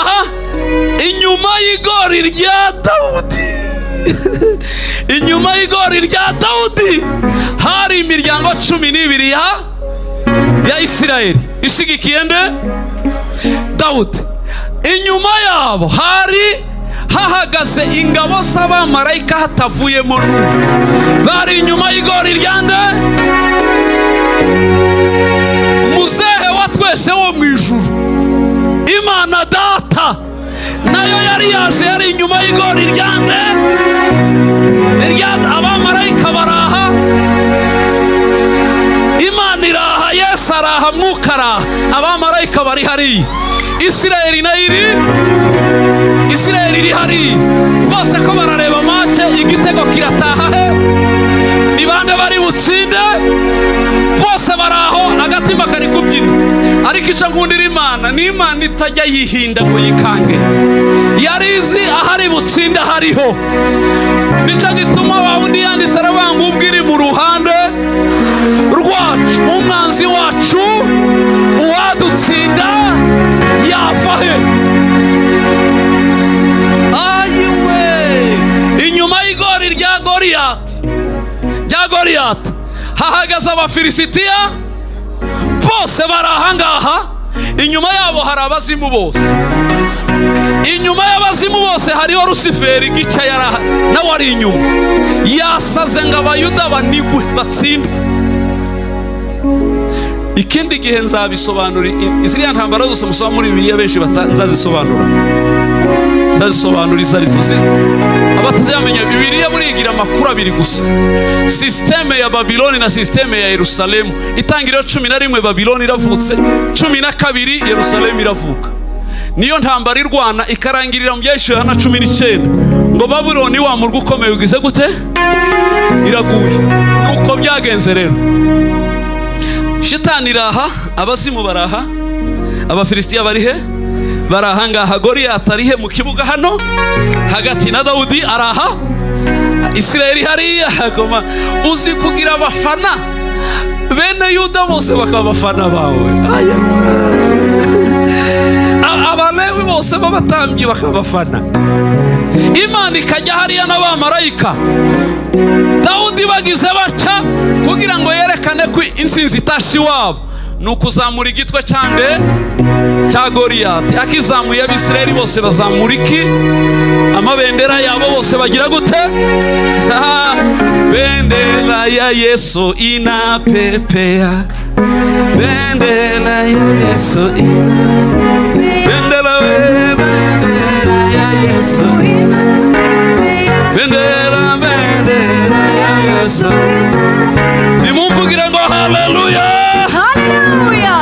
aha, inyuma y'igori rya Dawudi, inyuma y'igori rya Dawudi hari imiryango 12 ya Isirayeli ishigikiye nde? Dawudi. Inyuma yabo hari hahagaze ingabo z'abamarayika hatavuyemo n'umwe. Bari inyuma y'igori rya nde? Muzehe wa twese wo mu ijuru, Imana Data, nayo yari yaje, yari inyuma y'igori rya nde? Rya abamarayika baraha, Imana iraha, Yesu araha, Mwuka araha, abamarayika bari hariya, Isirayeli nayo iri, Isirayeli iri hariya, bose ko barareba match. Igitego kirataha he? Ni bande bari butsinde? Bose bari aho, agatima kari kubyina. Ariko icyo nkundira Imana ni Imana itajya yihinda ngo yikange, yari izi ahari butsinde hariho. Nicyo gituma wa wundi yanditse aravuga ngo ubwo iri mu ruhande rwacu, umwanzi wacu uwadutsinda yava he? Ayiwe, inyuma y'igori rya Goriyati, rya Goriyati, hahagaze Abafilisitiya bose bari ahangaha. Inyuma yabo hari abazimu bose. Inyuma y'abazimu bose hariho Rusiferi gica, yaraha nawe ari inyuma, yasaze ngo Abayuda banigwe, batsindwe. Ikindi gihe nzabisobanura ziriya ntambara zose musoma muri Bibiliya, benshi nzazisobanura, nzazisobanura izo arizo. Abatazamenya Bibiliya, burigira amakuru abiri gusa: système ya Babiloni na système ya Yerusalemu. Itangiriro 11 Babiloni iravutse, 12 Yerusalemu iravuka. Niyo ntambara irwana ikarangirira mu Byahishuwe Yohana 19 ngo Babuloni wa murwa ukomeye ugize gute? Iraguye. Nuko byagenze rero, shitani iraha, abazimu baraha, Abafilisitiya bari he? Bari ahangaha. Goriyati ari he? Mu kibuga hano hagati, na Dawudi araha, Isirayeli hariya. Koma uzi kugira abafana, bene Yuda bose bakaba abafana bawe. Aya. Abalewi bose b'abatambyi bakaba abafana, Imana ikajya hariya n'abamarayika. Dawudi bagize batya kugira ngo yerekane ko intsinzi itashe iwabo, ni ukuzamura igitwe cyande? Cya Goriyati. Akizamuye, Abisirayeli bose bazamura iki? Amabendera yabo. Bose bagira gute? Bendera ya Yesu inapepea, bendera ya Yesu ina bendera we, bendera ya Yesu, bendera, bendera ya Yesu. Nimumvugire ngo haleluya! Haleluya.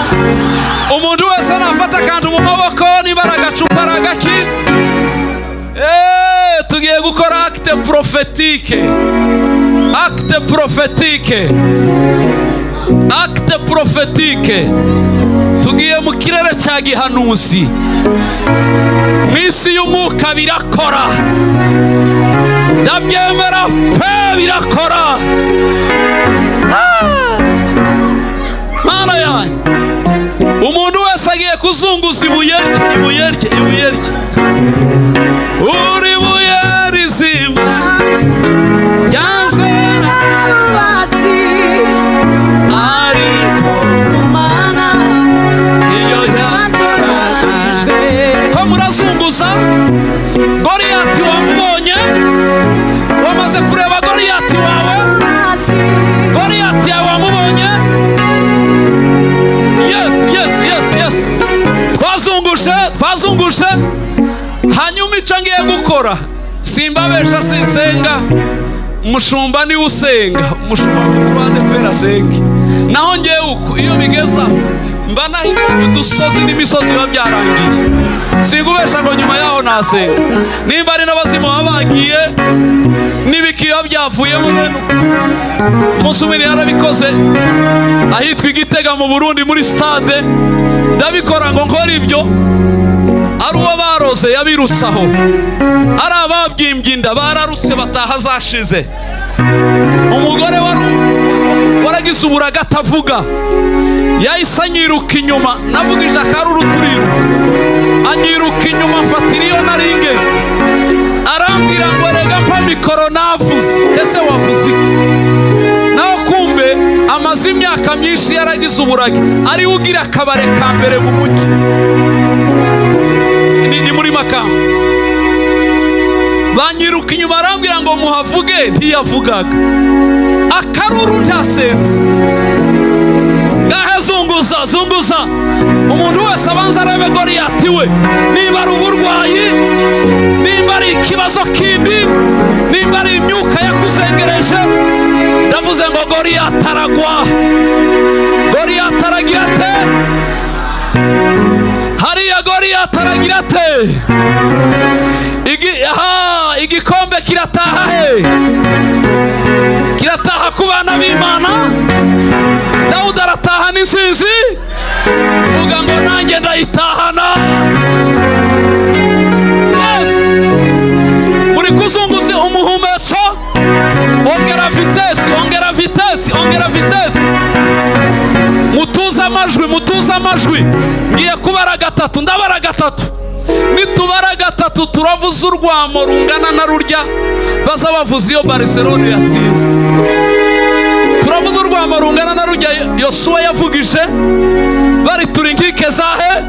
Umuntu wese nafata akantu mu maboko, niba ari agacupa, ari agaki. Tugiye gukora acte prophétique, acte prophétique, acte prophétique. Tugiye mu kirere cya gihanuzi, mu isi y'umwuka. Birakora, ndabyemera pe, birakora. Ah! Mana yanjye, umuntu wese agiye kuzunguza ibuye rye, ibuye rye, ibuye rye. Uri buye rizima ryanzwe Abubatsi, ariko Mana iyo ryatoranijwe. Ko murazunguza, Goriyati wamubonye? Wamaze kureba Goriyati wawe? Abubatsi, Goriyati yawe wamubonye? Yes, twazunguje, twazunguje. Hanyuma icyo ngiye gukora, simbabesha, sinsenga, umushumba niwe usenga, umushumba mukuru wa ADEPR asenge. Naho ngewe uko iyo bigeza mba nahinduye udusozi n'imisozi, biba byarangiye. Singubesha ngo nyuma yaho nasenga, nimba ari n'abazimu baba bagiye. N'ibikiyo byavuyemo. Umunsi umwe yarabikoze ahitwa Igitega mu Burundi, muri stade. Ndabikora ngo nkore ibyo, ari uwo baroze yabirutse aho, ari ababyimbye inda bararutse bataha zashize. Umugore wari waragize uburaga atavuga yahise anyiruka inyuma. Navugije akaruru turiruka, anyiruka inyuma, mfatira iyo nari ngeze, arambwira ngo: "Rega mpa mikoro, navuze." Ese wavuze iki? Naho kumbe amaze imyaka myinshi yaragize uburage, ariwe ugira akabare ka mbere mu mujyi. Ni muri Makamba. Banyiruka inyuma, arambwira ngo muhavuge. Ntiyavugaga, akaruru ntasenze. Ngahe zunguza, zunguza. Umuntu wese abanza arebe Goriyati we, niba ari uburwayi, nimba ari ikibazo kindi, nimba ari imyuka yakuzengereje. Ndavuze ngo Goriyati aragwa. Goriyati aragira ate hariya? Goriyati aragira ate? Aha, igikombe kirataha he? Kirataha ku bana b'Imana. Dawudi aratahana insinzi. Vuga ngo: "Nanjye ndayitahana." Yes. Muri kuzunguza umuhumetso, ongera vitesse, ongera vitesse, ongera vitesse. Mutuze amajwi, mutuze amajwi. Ngiye kubara gatatu. Ndabara gatatu. Nitubara gatatu, turavuza urwamo rungana na rurya baza bavuza iyo Barcelone yatsinze. Turavuza urwamo rungana na rurya Yosuwa yavugije bari turi nkike zahe.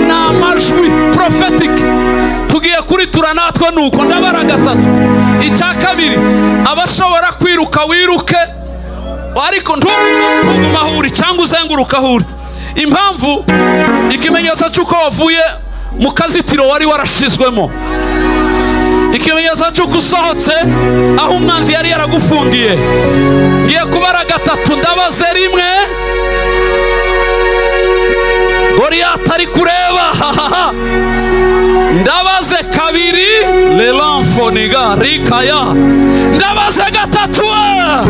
Ni amajwi prophetic tugiye kuritura natwe. Nuko ndabara gatatu. Icya kabiri, abashobora kwiruka wiruke, ariko ntugume aho uri cyangwa uzenguruka aho uri. Impamvu, ikimenyetso cy'uko wavuye mu kazitiro wari warashizwemo, ikimenyetso cy'uko usohotse aho umwanzi yari yaragufungiye. Ngiye kubara gatatu. Ndabaze rimwe. Goriyati ari kureba hahaha. Ndabaze kabiri, lelamfoniga rikaya. Ndabaze gatatu. Ah!